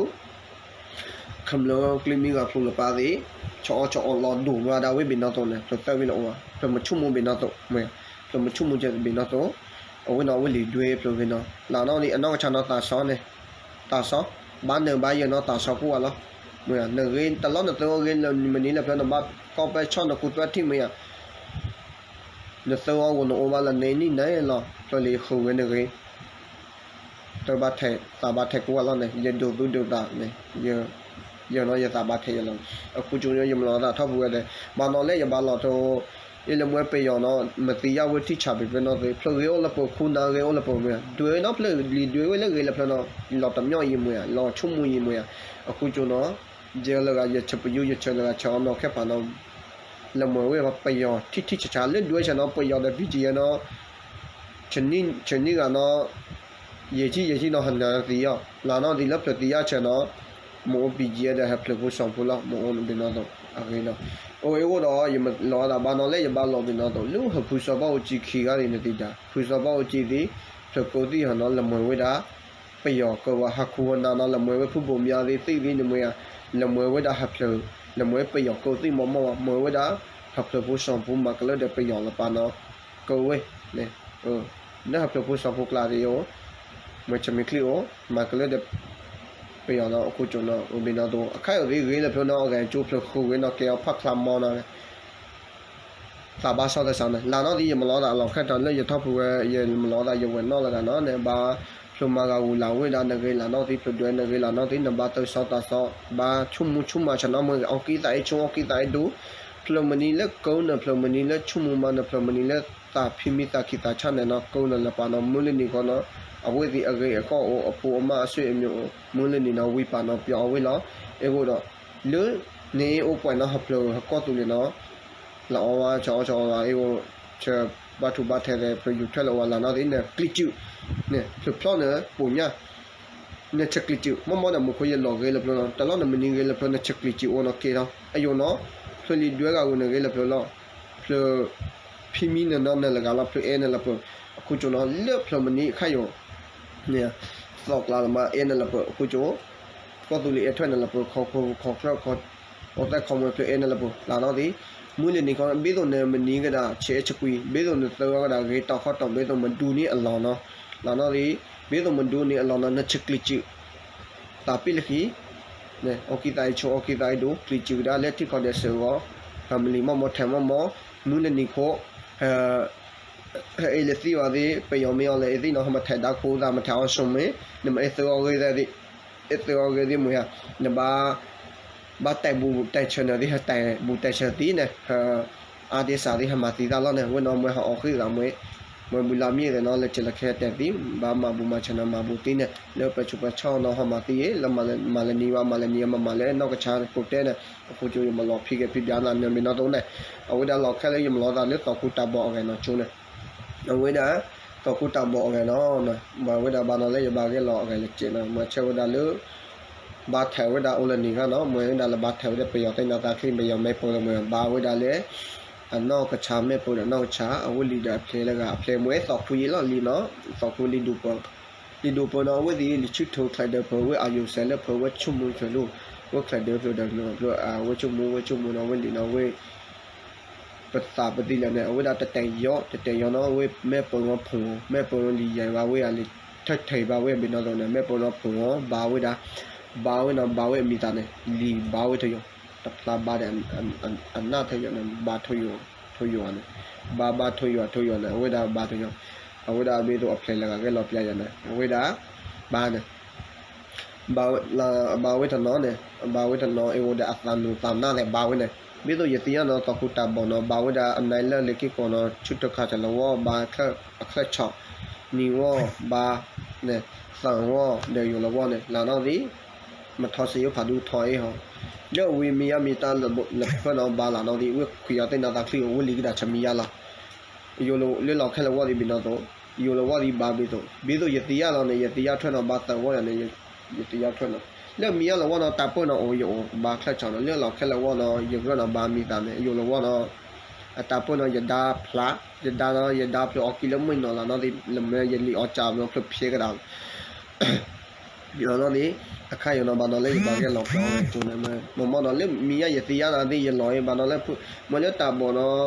ခမျၢၣ်ကျံမံဂၤဖျိလၢပၢ်သ့ၣ် ဆီၣ်အီၤဆီၣ်အီၤလီၤဒိၣ်မးဒၣ်ဝဲဘ့ၣ်နီၤသိးန့ၣ် ဖျၢၣ်သၢဘံၣ်လၢအိၣ်ဘၣ် ဖျၢၣ်မဆိကမိၣ်ဘ့ၣ်နီၤသိး ဖျၢၣ်မဆိကမိၣ်ဘ့ၣ်နီၤသိး အဝဲနီၤဝဲလံာ်ဒွဲဖျၢၣ်ဂ့ၤနီၤ လၢနီၤဒ်အနီၢ်ကစၢ်နီၤသးစီန့ၣ် သးစီ ဘၣ်နၢၤဘၣ်ယၢၤနီၤသးစီကိးဂၤလီၤ မ့ၢ်ဧါ နဂ့ၤတလီၢ်နသၢအီၤဂ့ၤလၢနမနံၤလၢဖျၢၣ်နဘၣ်ကီၢ်ပဲဆီၣ်နကူသွဲထံၣ်မ့ၢ်ဧါ နသၢအီၤဂီၢ်နအိၣ်ဘၣ်လၢန့ၣ်နံၣ်န့ၣ်လီၤ ဖျၢၣ်လံာ်ဃုာ်ဝဲနဂ့ၤ တၢ်ဘၣ်ထဲးသးဘၣ်ထဲးကိးဂၤလီၤန့ၣ် ယဒိးသူဒိးသးန့ၣ် ယနီၤယသးဘၣ်ထဲးယလီၤ အဃိကၠိယမၤလီၤသးထီၣ်ပူၤဝဲဒီး ဘၣ်နီၤလၢယဘၣ်လီၤတိၤ အ့ၣ်လၢမွဲပယီၤနီၤ မသံယၢ်ဝဲထံၣ်ဆးဘ့ၣ်ဖဲနီၤသ့ ဖျၢၣ်ဂ့ၤအိၣ်လၢပှဲၤ ခူနၤဂ့ၤအိၣ်လၢပှဲၤမ့ၢ် ဒွဲနီၤဖျၢၣ်လံာ်ဒွဲဝဲလၢဂ့ၤလၢဖျၢၣ်နီၤ လီၤတမံၤအံၤမ့ၢ်ဧါ လီၤဆိကမိၣ်အံၤမ့ၢ်ဧါ အဃိကၠိနီၤ ယဲလၢဂၤယဆၢပယူၤယဆၢလၢဂၤဆၢအီၤနီၤခဲပာ်နီၤ လၢမွဲဝဲပယီၤထံၣ်ထံၣ်ဆးဆးလၢဒွဲဆၢနီၤ ပယီၤဒီး ဘံၣ်ကၠံၣ်ယဲနီၤ ဆၢနံၣ်ဂၤနီၤ ယဲၢ်ဆံယဲၢ်ဆံနီၤ ဟနၢၤသံအီၤ လၢနီၤသံလၢဖျၢၣ်သံယၢ်ဆၢနီၤ မ့ၢ်အိၣ်ဘံၣ်ကၠံၣ်ယဲဒီး ဟဲဖျၢၣ်ဖိစီၤဖိလီၤ မ့ၢ်အိၣ်ဘ့ၣ်နီၤသိး အဂ့ၤနီၤ အိၣ်အ့ၣ်အိၣ်ဒီး ယမၤလီၤသးဘၣ်နီၤလၢယဘၣ်လီၤဘ့ၣ်နီၤသိး လၢဟၢဖုစီၤဘၣ်အူကၠံခံဂၤန့ၣ်နသံတၢ် ဖုစီၤဘၣ်အူကၠံသ့ ဖျၢၣ်ကိးသံၣ်ဟီနီၤ လၢမွဲဝဲဒၣ် ပယီၤကၢဝဲဟးခူဝဲနၤနီၤ လၢမွဲဝဲဖုဘိၣ်မၠါသ့ၣ်သ့ၣ်န့ၣ်မ့ၢ်ဧါ လၢမွဲဝဲဒၣ်ဟးဖျၢၣ် လၢမွဲပယီၤကၢသ့ၣ်မီၢ်မီၢ်ဝဲ မွဲဝဲဒၣ် ဟးဖျၢၣ်ဖိစီၤဖိမၤကလၢဒီးပယီၤလၢပာ်နီၤ ကၢဝဲ လၢဟးဖျၢၣ်ဖိစီၤဖိကျါသ့ၣ်အိၣ် မွဲဆၢမံၤချံအိၣ် မၤကလၢဒီး ပယီၤနီၤ အဃိကၠိနီၤ အိၣ်ဘ့ၣ်နီၤသိး အခါအံၤသ့ၣ်ဂ့ၤလၢဖျၢၣ်နီၤ အဂဲၤကၠိဖျၢၣ်ဃုာ်ဝဲနီၤ ကဲအီၤဖးချါမီနီၤ သးဘၣ်စီတစးန့ၣ် လၢနီၤသ့ၣ်ယမၤလီၤသးလီၤခဲထီၣ်လၢယထီၣ်ပူၤဝဲ ယမၤလီၤသးယဝဲၢ်နီၣ်လၢဂၤနီၤန့ၣ် ဘၣ် ဖျၢၣ်မၤဂၤဂူာ်လၢ်ဝဲဒၣ်နဂ့ၤလၢနီၤသ့ၣ် ဖျၢၣ်ဒွဲနဂ့ၤလၢနီၤသ့ၣ် နဘၣ်သၢစီသးစီ ဘၣ်ဆိကမိၣ်ဆိကမးဆၢနီၤ မ့ၢ်အီၣ်ကံၣ်သးအ့ၣ်ဆိအီၣ်ကံၣ်သးအ့ၣ်ဒိၣ် ဖျၢၣ်မနံၤလၢကၢနၤ ဖျၢၣ်မနံၤလၢဆိကမိၣ်မးနၤ ဖျၢၣ်မနံၤလၢသးဖံးမံသးခံးသးဆးန့ၣ်နီၤ ကၢနၤလၢပာ်နီၤ မုၢ်လၢနံၤခီနီၤ အဝဲသ့ၣ်အဂ့ၢ်အကျိၤအိၣ် အဖိအမါအဆွေအမျိုး မုၢ်လၢနံၤနီၤ ဝံပာ်နီၤပျီအဝဲလီၤ အ့ၣ်အိၣ်ဒီး လၢ န့ၣ်အိၣ်ပှဲၤနီၤ ဟးဖျၢၣ်ဟးကီၢ်သူလ့ၤနီၤ လၢအီၤဝဲ ဆၢအီၤဆၢအီၤလၢအ့ၣ်အိၣ် ဆၢဘါထူဘါထဲးသဲး ဖျၢၣ်ယူၤထွဲလၢအီၤလၢနီၤသ့ၣ် နကျံးစူး န့ၣ် ဖျၢၣ်ဖျီၣ်န့ၣ် ပိာ်ညၣ် နဆဲးကျံးစူး မီၢ်မီၢ်ဒီးမူခိၣ်ယလီၤဂ့ၤလၢဖျၢၣ်နီၤ တလီၢ်နမနံၤဂ့ၤလၢဖျၢၣ် နဆဲးကျံးစူးအိၣ်နီၤက့ၤထီၣ် အယိာ်နီၤ ဖျၢၣ်လံာ်ဒွဲဂၤဂီၢ်နဂ့ၤလၢဖျၢၣ်လီၤ ဖျၢၣ် ဖံးမံနၤနီၤ နၤလၢဂၤလီၤ ဖျၢၣ်အဲၣ်နၤလၢပှဲၤ အဃိကၠိနီၤ လၢဖျၢၣ်မနံၤအခါယိာ် န့ၣ် သီၣ်ကျါလၢမၤအဲၣ်နၤလၢပှဲၤ အဃိကၠိ ကီၢ်သူလ့ၤအဲၣ်ထွဲနၤလၢပှဲၤ ခီဖျိခီချၢ ခီသဲခီမွဲဖျၢၣ်အဲၣ်နၤလၢပှဲၤ လၢနီၤသ့ၣ် မုၢ်လၢနံၤခီ ဘ့သိးနမနံၤကဒါ ဆဲးအဲၣ်ဆဲးကွံာ် ဘ့သိးနသၢဂၤကဒါ ဂ့ၤတီခီတီ ဘ့သိးမဒူန့ၢ်အလီၢ်နီၤ လၢနီၤသ့ၣ် ဘ့သိးမဒူန့ၢ်အလီၢ်နီၤ နဆဲးကျံးစူး သးပ့ၣ်လၢခံ အီၣ်ကံၣ်သးအ့ၣ်ဆိ အီၣ်ကံၣ်သးအ့ၣ်ဒိၣ် ကျံးစူးကဒါလၢထံၣ်ခီဒီးစၢၤဂီၤ family မီၢ်မီၢ်ထဲမီၢ်မီၢ် မုၢ်လၢနံၤခိ ဟဲအ့ၣ်လၢသံဝဲသ့ၣ် ပယီၤမ့ၢ်အီၣ်လၢအ့ၣ်သ့ၣ်နီၤ ဟဲမၤထဲးဒါခိသး မၤထဲးအီၣ်ဆိမ့ၢ် နမ့ၢ်အဲၣ်သၢဂၤဂ့ၤသ့ၣ် အဲၣ်သၢဂၤဂ့ၤသ့ၣ်မ့ၢ်ဧါ နဘၣ် ဘၣ်တဲာ်ဘူးတဲာ်ဆၢနၤသ့ၣ် ဟဲတဲာ်ဘူးတဲာ်ဆၢသ့ၣ်န့ၣ် အါဒ့စးသ့ၣ် ဟဲမၤသံသးလီၤန့ၣ် ဝဲနီၤ မ့ၢ်ဟးအီၣ်ဃံသးမ့ၢ် မ့ၢ်ဘူးလၢမ့ၢ်သ့ၣ်နီၤ လၢစၢၤလၢခဲတဲာ်သံ ဘၣ်မၤဘူးမၤဆၢနၤ မၤဘူးသ့ၣ်န့ၣ် လၢပှဲၤဆူးပှဲၤဆီၣ်နီၤ ဟဲမၤသံအံၤ လၢမၤလၢနံၤဘၣ် မၤလၢနံၤမၤမၤလၢနီၢ်ကဆါကိးတဲန့ၣ် အဃိကၠိယမၤလီၤဖံးက့ၤဖံးဘၣ်နၤ နမ့ၢ်နီၤသိးန့ၣ် အဝဲဒၣ်လီၤခဲလၢယမၤလီၤသးလၢသီၣ်ခိတၢ်ဘီၣ်အဂၤနီၤကၠိန့ၣ် အဝဲဒၣ် သီၣ်ခိတၢ်ဘီၣ်အဂၤနီၤ မ့ၢ်ဝဲဒၣ်ဘၣ်နီၤလၢယဘၣ်ဂဲၤလီၤအဂၤလၢကဲးနီၤ မ့ၢ်ဆဲးဝဲဒၣ်လၢ ဘါထဲးဝဲဒၣ်အိၣ်လၢနံၤခါနီၤ မ့ၢ်ဝဲဒၣ်လၢဘါထဲးဝဲဒၣ်ပယီၤသ့ၣ်နီၤ သးချံပယီၤမ့ၢ်ပိာ်လၢမ့ၢ်ဘါဝဲဒၣ်လၢ အနီၢ်ကဆါမ့ၢ်ပိာ်ဒီးနီၢ်ကဆါ အဝဲလံာ်ဒီးအဖျဲးလၢဂၤ အဖျဲးမ့ၢ်သီၣ်ခိယံၤလီၤလံနီၤ သီၣ်ခိလံာ်ဒိၣ်ပၢၤ လံာ်ဒိၣ်ပၢၤနီၤ အဝဲသ့ၣ်လံာ်ဆူၣ်ထူၣ်ချဲးဒၢးဖၢဝဲအယိာ်စဲးလၢဖၢဝဲဆိကမိၣ်ဆိကမိၣ် ဝဲချဲးဒၢးဖၢဒီး ဝဲဆိကမိၣ်ဝဲဆိကမိၣ်နီၤ ဝဲလံာ်နီၤ ဝဲ ပသးပသံလၢာ်န့ၣ် အဝဲဒၣ်တတဲာ်ယီၤ တတဲာ်ယီၤနီၤ အဝဲမ့ၢ်ပိာ်နီၤဖုၣ်အီၤ မ့ၢ်ပိာ်နီၤလံာ်ယဲၢ်ဘၣ်ဝဲဒၣ်လံာ် ထဲထဲဘၣ်ဝဲဘ့ၣ်နီၤသိးန့ၣ် မ့ၢ်ပိာ်နီၤဖုၣ်အီၤ ဘါဝဲဒၣ် ဘါဝဲနီၤ ဘါဝဲအမံၤသးန့ၣ် လံာ်ဘါဝဲထိယိာ် တဖျါဘါဒီး အနၢ်ထိယိာ်န့ၣ် ဘါထိယိာ် ထိယိာ်န့ၣ် ဘါဘါထိယိာ်ထိယိာ်န့ၣ် အဝဲဒၣ်ဘါထိယိာ် အဝဲဒၣ်ဘ့ၣ်သိးအဖျဲးလၢဂၤဂဲၤလီၤပျါယၤန့ၣ် အဝဲဒၣ် ဘါန့ၣ် ဘါဝဲတနီၤန့ၣ် ဘါဝဲတနီၤ အ့ၣ်အိၣ်ဒီးအသးနူၤသးနၢ်သ့ၣ်ဘါဝဲန့ၣ် ဘၣ်သိးယသံယါနီၤ သီၣ်ခူတၢ်ဘီၣ်နီၤ ဘၣ်ဝဲဒၣ်အနံၤလၢလ့ၤက့ၤကီၢ်နီၤ ဆူတခါတၢ်လၢဝီ ဘၣ်အချၢၣ်ဆီၣ် နံၤဝီ ဘၣ်န့ၣ် သၢၣ်ဝီဒီးယိၤလၢဝီန့ၣ် လၢနီၣ်သံ မထီၣ်စ့ယိဖးဒူထီၣ်အ့ဟီ လၢဝံၤမံယါမံတၢ်လၢပၢၢ်နီၤ ဘၣ်လၢနီၣ်သံ ဝ့ၢ်ခွံယီၤသ့ၣ်နါသးချံအိၣ်ဝဲလံကဒၣ်ဆၢမံယါလီၤ ယိၤလၢလီၢ်ခဲလၢာ်ဝီသံးဘၣ်နီၣ်သိး ယိၤလၢဝီသံးဘၣ်ဘၣ်သိး ဘၣ်သိးယသံယါလီၤန့ၣ် ယသံယါထွဲနီၤ ဘၣ်သၢၣ်ဝီဒၣ်န့ၣ် ယသံယါထွဲနီၤ လၢမံယါလၢဝီနီၤ တၢ်ပၢၢ်နီၤအိၣ်ယအိၣ်ဘၣ်ချၢၣ်ဆီၣ်နီၤ လၢလီၢ်ခဲလၢာ်ဝီနီၤ ယဂၢၢ်နီၤ ဘၣ်မံသးန့ၣ် ယိၤလၢဝီနီၤ အတၢ်ပၢၢ်နီၤ ယဒါဖျါ ယဒါနီၤ ယဒါဖျိအီၤကံလၢမုၢ်နီၤလီၤနီၣ်သံ လၢမ့ၢ်ယလံာ်အီၣ်ကၢ်မ့ၢ်ဖျိဖျဲကဒၣ် ဘၣ်နီၣ်သံ အခါယိၤနီၤ ဘၣ်နီၣ်လၢယဘၣ်ဂဲၤလီၤကျီၤဝဲကၠိန့ၣ် မ့ၢ်မ့ၢ်နီၤ လၢမံယါယသံယါနီၣ်သံ ယလီၤအ့ ဘၣ်နီၣ်လၢ မ့ၢ်လၢတၢ်ဘီၣ်နီၤ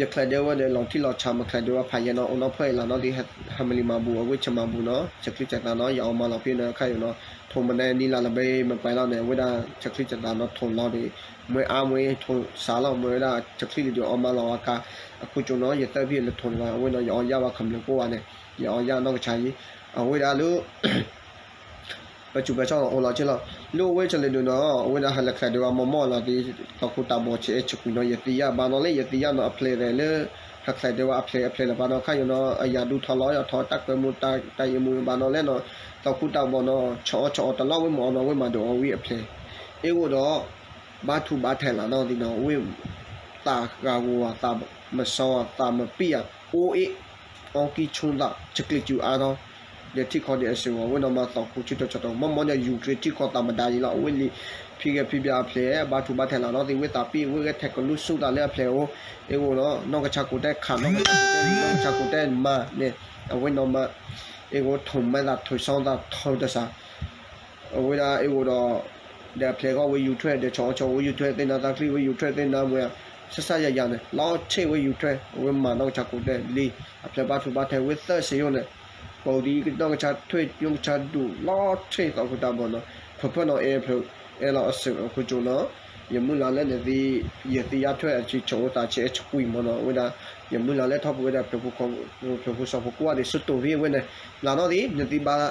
ယချဲးဒဲဝဲဒီး လီၤထံလီၤဆးမ့ၢ်ချဲးဒဲဝဲဖးယဲနီၤ အိၣ်နီၣ်ဖျၢၣ်အံၤလီၤနီၣ်သံ ဟဲမုၢ်လံမၤဘူၣ် အဝ့ၢ်ဆၢမၤဘူၣ်နီၤ ဆၢချံဆၢသးနီၤ ယအီၣ်မၤလီၤဖဲန့ၣ် အခါယိၤနီၤ ထိၣ်မနုၤနံၤလၢ်လၢဘဲမ့ၢ်ပှဲၤလီၤန့ၣ် အဝဲဒၣ်ဆၢချံဆၢသးနီၤ ထိၣ်လီၤဒီး မ့ၢ်အါမ့ၢ်ထိၣ်စးလီၤ မ့ၢ်ဝဲဒၣ်ဆၢချံလံဒီးအီၣ်မၤလီၤအကါ အခိၣ်ကၠိနီၤ ယသၢဖံးလၢထိၣ်န့ၣ်ဘၣ် အဝဲနီၤ ယအီၣ်ယၢ်ဝဲခမျၢၢ်ကိးဂၤန့ၣ် ယအီၣ်ယၢ်နီၢ်ကဆါယံၤ အဝဲဒၣ်လၢ ပစူၢ်ပဆီအိၣ်လီၤဆ့လီၤ လၢအဝဲဆၢလၢဒုးနီၤ အဝဲဒၣ်ဟဲလၢချဲးဒဲဝဲမ့ၢ်မ့ၢ်လီၤသံ သီၣ်ခူတၢ်ဘီၣ်ဆဲးအဲၣ်ဆဲးကွံာ်နီၤ ယသံယါ ဘၣ်နီၣ်လၢယသံယါနီၤ အဖျဲၣ်ဒီးလၢ ဟဲချဲးဒဲဝဲအဖျဲၣ်အဖျဲၣ်လၢၤဘၣ်နီၤ ခါယိၤနီၤ အယၤဒူထီၣ်လီၤယီၤထီၣ် တၢ်ကွဲမူတၢ်ယံာ်မူဘၣ်နီၤလဲၣ်နီၤ သီၣ်ခူတၢ်ဘီၣ်နီၤ ဆီၣ်အီၣ်ဆီၣ်အီၣ်တလီၢ်ဝဲမ့ၢ်အီၣ်နီၤ ဝဲမၤဒိးအီၣ်ဝံၤအဖျဲၣ် အ့ၣ်အိၣ်ဒီး ဘါထူဘါထဲးလီၤနီၣ်သံနီၤ ဝဲ သးဂၤဂီၤဧါ သးမစီဧါ သးမပံၣ်ဧါ အိၣ်အ့ၣ် အီကံဆူၣ်သး ဆကျံးစူၤအါထီၣ် ဒီးထံၣ်ခီဒံးအစၢၤဂီၤ ဝဲနီၢ်မၤသီၣ်ခူဆူတဆီတီၤ မ့ၢ်မ့ၢ်ဒီးယူၤခရ့ထံၣ်ခီသးမဒါယံၤလီၤ အဝဲလံ ဖံဂဲၤဖံဘၣ်အဖျဲၣ် ဘါထူဘါထဲးလီၤနီၣ်သံ ဝဲသးပံၣ် ဝဲဂဲၤထဲးကလူစူၣ်သးလၢအဖျဲၣ်အိၣ် အ့ၣ်အိၣ်နီၤ နီၢ်ကဆါကိးတဲခး နီၢ်ကဆါကိးတဲ နီၢ်ကဆါကိးတဲမၤန့ၣ် အဝဲနီၢ်မၤ အ့ၣ်အိၣ်ထိၣ်မဲသးထိၣ်စီသးထိၣ်တစး အဝဲဒၣ်အ့ၣ်အိၣ်ဒီး ဒီးအဖျဲၣ်ဂီၢ်ဝဲယူၤထွဲ ဒီးဆီၣ်အီၣ်ဆီၣ်ဝဲယူၤထွဲ သ့ၣ်နါသးချံဝဲယူၤထွဲ သ့ၣ်နါမွဲ ဆဆါယၤယၤန့ၣ် လီၤဆ့ၣ်ဝဲယူၤထွဲ အဝဲမၤနီၢ်ကဆါကိးတဲလံ အဖျဲၣ်ဘါထူဘါထဲးဝဲသၢစ့ယိန့ၣ် ပူၤဒ်ကနီၢ်ကဆါထွဲ နီၢ်ကဆါဒူၣ်လီၤဆ့ၣ်သီၣ်ခူတၢ်ဘီၣ်နီၤ ဖၢဖၢနီၤအဲၣ်ဖျဲၣ် အဲၣ်လီၤအစၢၤအခိၣ်ကၠိနီၤ ယမုၢ်လၢ်လၢနသံ ယသံယါထွဲအဆံး ဆီၣ်အီၣ်သးဆဲးအဲၣ်ဆဲးကွံာ်မ့ၢ်နီၤ အဝဲဒၣ် ယမုၢ်လၢ်လၢထီၣ်ပှဲၤဝဲဒၣ် ဖျၢၣ်ဖိစီၤဖိကိးဂၤဒဲး ဆူတိၢ်ဖဲအဝဲန့ၣ် လၢနီၣ်သံ နသံဘၣ်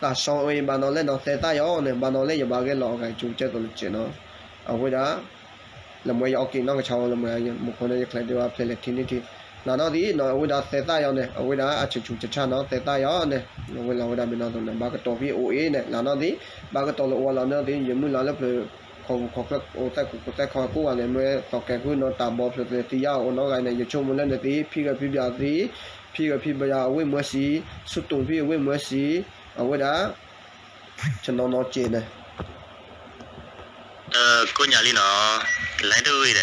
သးစီအံၤဘၣ်နီၣ်လဲၣ်နီၤ သဲသၣ်ယီၤန့ၣ် ဘၣ်နီၣ်လၢယဘၣ်ဂဲၤလီၤအဂၤကၠိကဲသိးလၢကဲနီၤ အဝဲဒၣ် လၢမွဲယအီၣ်က့ၤနီၢ်ကဆါဝဲလၢမွဲ မူခိၣ်န့ၣ် ယချဲးဒဲဝဲအဖျဲၣ်လဲၤထံန့ၢ်ထံ လၢနီၣ်သံနီၤ အဝဲဒၣ်သဲသၣ်ယီၤန့ၣ် အဝဲဒၣ်အဆူးဆူးဆါဆါနီၤ သဲသၣ်ယီၤန့ၣ် အဝဲလီၤဝဲဒၣ်မ့ၢ်နီၣ်သိးန့ၣ် ဘၣ်ကတီၤဖဲအအိၣ်အ့ၣ်န့ၣ် လၢနီၣ်သံ ဘၣ်ကတီၤလၢအဝဲလီၤနီၣ်သံ ယမုၢ်လၢ်လၢဖျၢၣ် ခီၣ်ဂူာ်ခီၣ်ချၢ အိၣ်သဲၣ်ကူၣ်သဲၣ်ခီကိးဂၤန့ၣ် မ့ၢ်သီၣ်ကဲၤဃုနီၤ တၢ်ဘီၣ်ဖျၢၣ်သ့ၣ်သံယါအိၣ်နီၢ်ဂၤန့ၣ် ယဆိကမိၣ်လၢနသံ ဖံဂဲၤဖံဘၣ်သံ ဖံဂဲၤဖံဘၣ်ယါအဝ့ၢ်မွဲစံ ဆူတိၢ်ဖဲအဝ့ၢ်မွဲစံ အဝဲဒၣ် ဆနီၤနီၤက့ၤန့ၣ် ကိးညါလံနီၤ လဲၤတဂ့ၤဒီး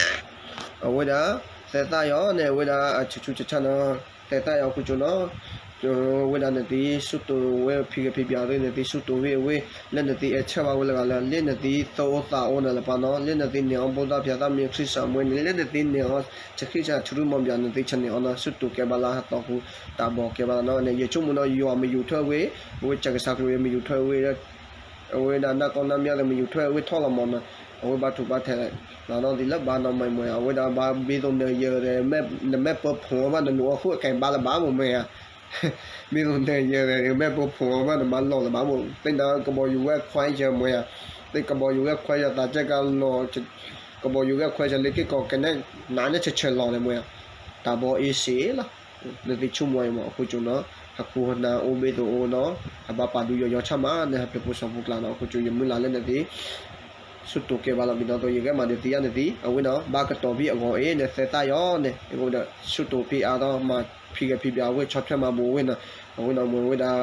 အဝဲဒၣ် သဲသၣ်ယီၤန့ၣ် အဝဲဒၣ်အဆူးဆူးဆါဆါနီၤ သဲသၣ်ယီၤခိၣ်ကၠိနီၤ ဝဲဒၣ်နသံဆူတိၢ်ဝဲဖံဂဲၤဖံဘၣ်သံ နသံဆူတိၢ်ဝဲအဝဲ လၢနသံအဲၣ်ဆၢဘၣ်ဝဲလၢဂၤလၢ လၢနသံသၢအိၣ်သးအိၣ်နၤလၢပှၤနီၤ လၢနသံန့ၢ်အီၤဘိသၣ်ဖၠးသၣ်မ့ၢ်ခရံာ်စၢ်မွဲန့ၣ် လၢနသံန့ၢ်အီၤ ဆံးခရံာ်စၢ်ထူရူမီၤဘၠး နသံဆၢန့ၢ်အီၤနီၤ ဆူတိၢ်ကဲဘၣ်လၢဟးသီၣ်ဃူ တၢ်ဘီၣ်ကဲဘၣ်နီၤန့ၣ် ယဆိကမိၣ်နီၤ ယွၤမ့ၢ်ယူၤထွဲဝဲ အဝဲကစၢ်ကစၢ်ခရံာ်မ့ၢ်ယူၤထွဲဝဲ အဝဲဒၣ်နၢ်ကီၢ်နၢ်မၠၣ်သ့ၣ်မ့ၢ်ယူၤထွဲဝဲထီၣ်လီၤမးနီၤ အဝဲဘၣ်ထူးဘၣ်ထဲး လီၤနီၣ်သံလၢဘၣ်နီၤမ့ၢ်မ့ၢ် အဝဲဒၣ်ဘၣ်ဘၣ်သိးနယဲၢ်ဒီး နမ့ၢ်ပၢဖှိၣ်အီၤဘၣ် နနုာ်အီၤဃုအကဲဘၣ်လၢၤဘၣ်မ့ၢ်မ့ၢ်ဧါ ဘၣ်သိးနယဲၢ်ဒီး နမ့ၢ်ပၢဖှိၣ်အီၤဘၣ် နမၤလီၢ်လၢၤဘၣ်မ့ၢ် သ့ၣ်နၤကဘီယူၤဝဲခွဲးယဲၢ်မ့ၢ်ဧါ သ့ၣ်ကဘီယူၤဝဲခွဲးယဲၢ်သးကဲကလီၤ ကဘီယူၤဝဲခွဲးယဲၢ်လ့က့ၤကီၢ်ကနဲ နၤန့ၣ်ဆၢဆၢလီၤန့ၣ်မ့ၢ်ဧါ တၢ်ဘီၣ်အ့ၣ်စ့လီၤ နသ့ၣ်ဆူၣ်မီၤအံၤမး အခိၣ်ကၠိနီၤ ဟးခူဟးနၢ်အိၣ်ဘ့ၣ်သိးအိၣ်နီၤ ဟးဘၣ်ပာ်ဒုးယီၤယီၤဆၣ်မး နဟးဖျဲးဖိစီၤဖိကျါနီၤ အခိၣ်ကၠိ ယမုၢ်လၢ်လၢနသ့ၣ် ဆူတိၢ်ကဲဘၣ်လီၤ မ့ၢ်နီၣ်သိးယကဲမးဒီးသံယါနသံ အဝဲနီၤ ဘၣ်ကတီၤဖဲအဂီၢ်အ့ၣ်န့ၣ် သဲသၣ်ယီၤန့ၣ် အဝဲဒီး ဆူတိၢ်ဖဲအါထီၣ်မၤဖံဂဲၤဖံဘၠးအဝဲဆီၣ်ထွဲမၤဘူၣ်အဝဲနီၤ အဝဲနီၤမ့ၢ်ဝဲဒၣ်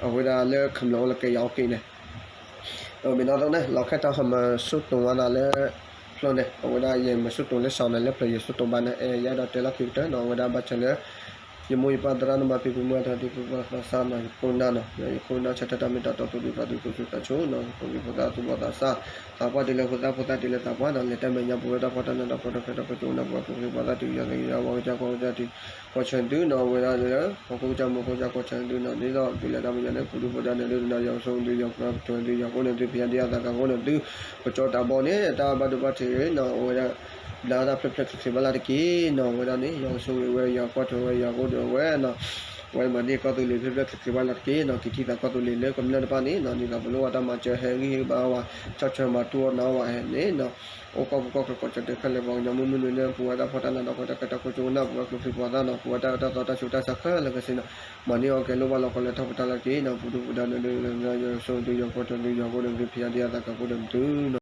အဝဲဒၣ်လၢခမျၢၢ်အိၣ်လၢကဲယၤအီၤက့ၤန့ၣ် မ့ၢ်နီၣ်သိးန့ၣ် လီၤခဲတၢ်ဟးမၤဆူတိၢ်ဝဲဒၣ်လၢ ဖျိန့ၣ် အဝဲဒၣ်ယမၤဆူတိၢ်လၢစီၤန့ၣ် လၢဖျၢၣ်ယဆူတိၢ်ဘၣ်န့ၣ် အဲၣ်ယဲဒီးတဲလီၢ်ခံကတၢၢ်နီၤ အဝဲဒၣ်ဘၣ်ဆၣ်လၢ ယမိၢ်ယပၢ်သရၣ်န့ၣ် မၤဖံးကမူအထီၣ်ဒ်သိးသးစၢ်နီၤ ယခိၣ်နၢ်နီၤ ယခိၣ်နၢ်ဆၢထၢၣ်တၢ်မ့ၢ်တၢ်တီ သူၣ်ဒူသးဒူ သူၣ်ဆူၣ်သးဆူၣ်နီၤ ယဖိမုၣ်ဖိသၣ်သူၣ်ဘီၣ်သးစၢ် သးပှၢ်တုၤလၢဖိသၣ် ဖိသၣ်တုၤလၢသးပှၢ်နီၤ လဲၤတၢ်မဲာ်ညါပဝဲတၢ်ဖှီၣ်တၢ်နၢ်တၢ်ဖှီၣ်တၢ်ချၢတၢ်ဖှီၣ်ကၠိန့ၣ် ပှၤကူၣ်သ့ပှၤသၣ်တုၤယၤသ့ယၤ ပှၤကစၢ်ကီၢ်ကစၢ်တုၤ ကီၢ်ဆၢတုၤနီၤ အဝဲဒၣ်လၢ ဟီၣ်ခိၣ်ကစၢ်မူခိၣ်ကစၢ်ကီၢ်ဆၢတုၤနီၤ ဒ်သိးတုၤလၢတၢ်မဲာ်ညါန့ၣ် ပူၤဒူဖိတၢ်န့ၣ်ဒုးနီၤ ယွၤဆိၣ်ဂ့ၤသု ယွၤကထိၣ်ဂ့ၤသု ယွၤကိးန့ၢ်သု ဖံးယါဒံးယၤသးကါကိးန့ၢ်သု ကစီၤတၢ်ဘီၣ်န့ၣ် တၢ်ဘၣ်ဒိဘၣ်ထံးနီၤ အဝဲဒၣ် ဘျါတၢ်ဖျၢၣ်ဖျၢၣ်ချ့ချ့ဘၣ်လၢ်တက့ၢ်နီၤ အဝဲဒၣ်န့ၣ် ယွၤကဆိၣ်ဂ့ၤဝဲ ယွၤကွၢ်ထွဲဝဲ ယွၤကိးဒုးဝဲနီၤ ပဝဲမၤန့ၢ်ကီၢ်သူလ့ၤဖျၢၣ်ဖျၢၣ်ချ့ချ့ဘၣ်လီၤတက့ၢ်နီၤ, က့ၤထံၣ်သးကီၢ်သူလ့ၤလၢကမျၢၢ်တဖၣ်န့ၣ်နီၤ, ဒ်သိးပလိၣ်ဘၣ်တၢ်မၤစၢၤဟဲဂံၢ်ဟ့ၣ်ဘါဝဲ, ဆီၣ်ထွဲမၤတူၢ်အီၣ်နၤအီၣ်ဝဲန့ၣ်နီၤ, အိၣ်ကီၢ်ပူၤကီၢ်ချၢကီၢ်ကၠီၣ်တဲာ်ခဲလၢာ်ပှၤကညီမုၢ်မုၢ်နုာ်နုာ် ပူၤဝဲတၢ်ဖှီၣ်တၢ်နးဒီး ပဝဲတၢ်ကဲတၢ်ခိၣ်ကၠိကနၣ် ပဝဲကျိချံပှၤသၣ်နီၤ, ပူၤဝဲတၢ်အၢတၢ်သီတၢ်ဆူးတၢ်ဆါခဲလၢာ်ခဲဆ့နီၤ, မၤန့ၢ်အီၤကဲလိၣ်ဘၣ်လီၤကီးလၢထီၣ်ပတၢ်လီၤတက့ၢ်နီၤ, ပူၤဒုၣ်ပူၤဒါနဒုၣ်နဒါ ယွၤဆိၣ်ဂ့ၤသုယွၤကိးဂၤဒဲး ဖံးအါဒံအါသးကကိးဒီးသုနီၤ.